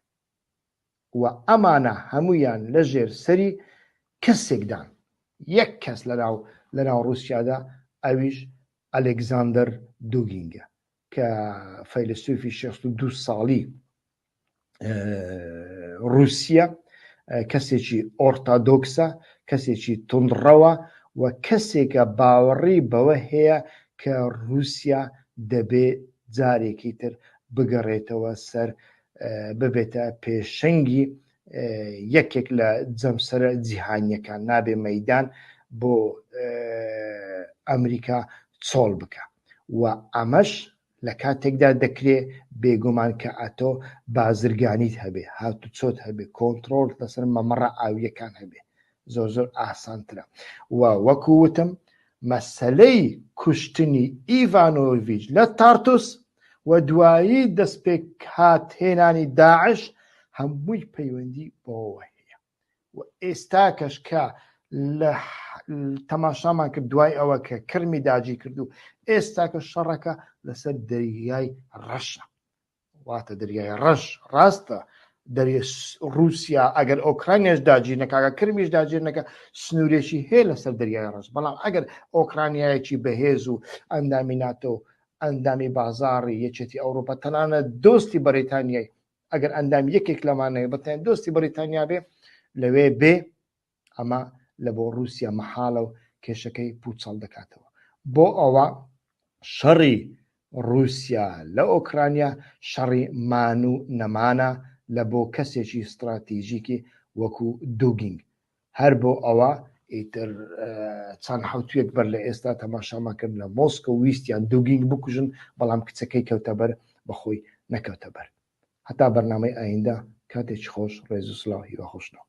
و ئەمانە هەمویان لەژێر سەری کەسێکدان یەک کەس لەناو لەناو ڕوسیادا ئەویش ئەلێکزاندەر دوگینگە کە فەیلەسوفی 62 ساڵی ڕوسیە کەسێکی ئۆرتادۆکسە کەسێکی توندڕەوە و کەسێکە باوەڕی بەوە هەیە کە رووسیا دەبێ جارێکی تر بگەڕێتەوە سەر ببێتە پێشەنگی یەکێک لە جەمسەرە جیهانیەکان نابێ مەدان بۆ ئەمریکا چۆڵ بکە و ئەمەش لە کاتێکدا دەکرێ بێگومان کە ئەتۆ بازرگانیت هەبێ، هاتوچۆت هەبێ، کۆنتڕۆڵت لەسەر مەمەڕە ئاوییەکان هەبێ زۆر زۆر ئاسانترە و وەکو وتم مەسەلەی کوشتنی ئیڤانۆڤیچ لە تارتوس و دوایی دەستپێکهاتهێنانی داعش هەمووی پەیوەندی بەوەوە هەیە. و ئێستاکەش کە لە تەماشامان کرد دوای ئەوە کە کرمی داگیر کرد و ئێستاکە شەڕەکە لەسەر دەریای ڕەشە واتە دەریای ڕەش ڕاستە دەری رووسیا ئەگەر ئۆکرانیاش داگیر نەکاگە کرمیش داگیر نەکە سنوورێکی هەیە لەسەر دەریای ڕەش بەڵام ئەگەر ئۆکرانیایەکی بەهێز و ئەندامی ناتۆ ئەندامی بازاڕی یەکێتی ئەوروپا تەنانەت دۆستی بەریتانیای ئەگەر ئەندام یەکێک لەمانەیە بەتەنیا دۆستی بەریتانیا بێ لەوێ بێ ئەمە لە بۆ رووسیا مەحاڵە و کێشەکەی پوچەڵ دەکاتەوە بۆ ئەوە شەڕی رووسیا لە ئۆکرانیا شەڕی مان و نەمانە لە بۆ کەسێکی ستراتیژیکی وەکو دوگینگ هەر بۆ ئەوە ئیتر چەند حوتویەک بەر لە ئێستا تەماشامان کرد لە مۆسکۆ ویستیان دوگینگ بکوژن بەڵام کچەکەی کەوتە بەر بەخۆی نەکەوتە بەر. هەتا بەرنامەی ئایندە کاتێکی خۆش ڕێز و سلاو هیوا خۆشناو.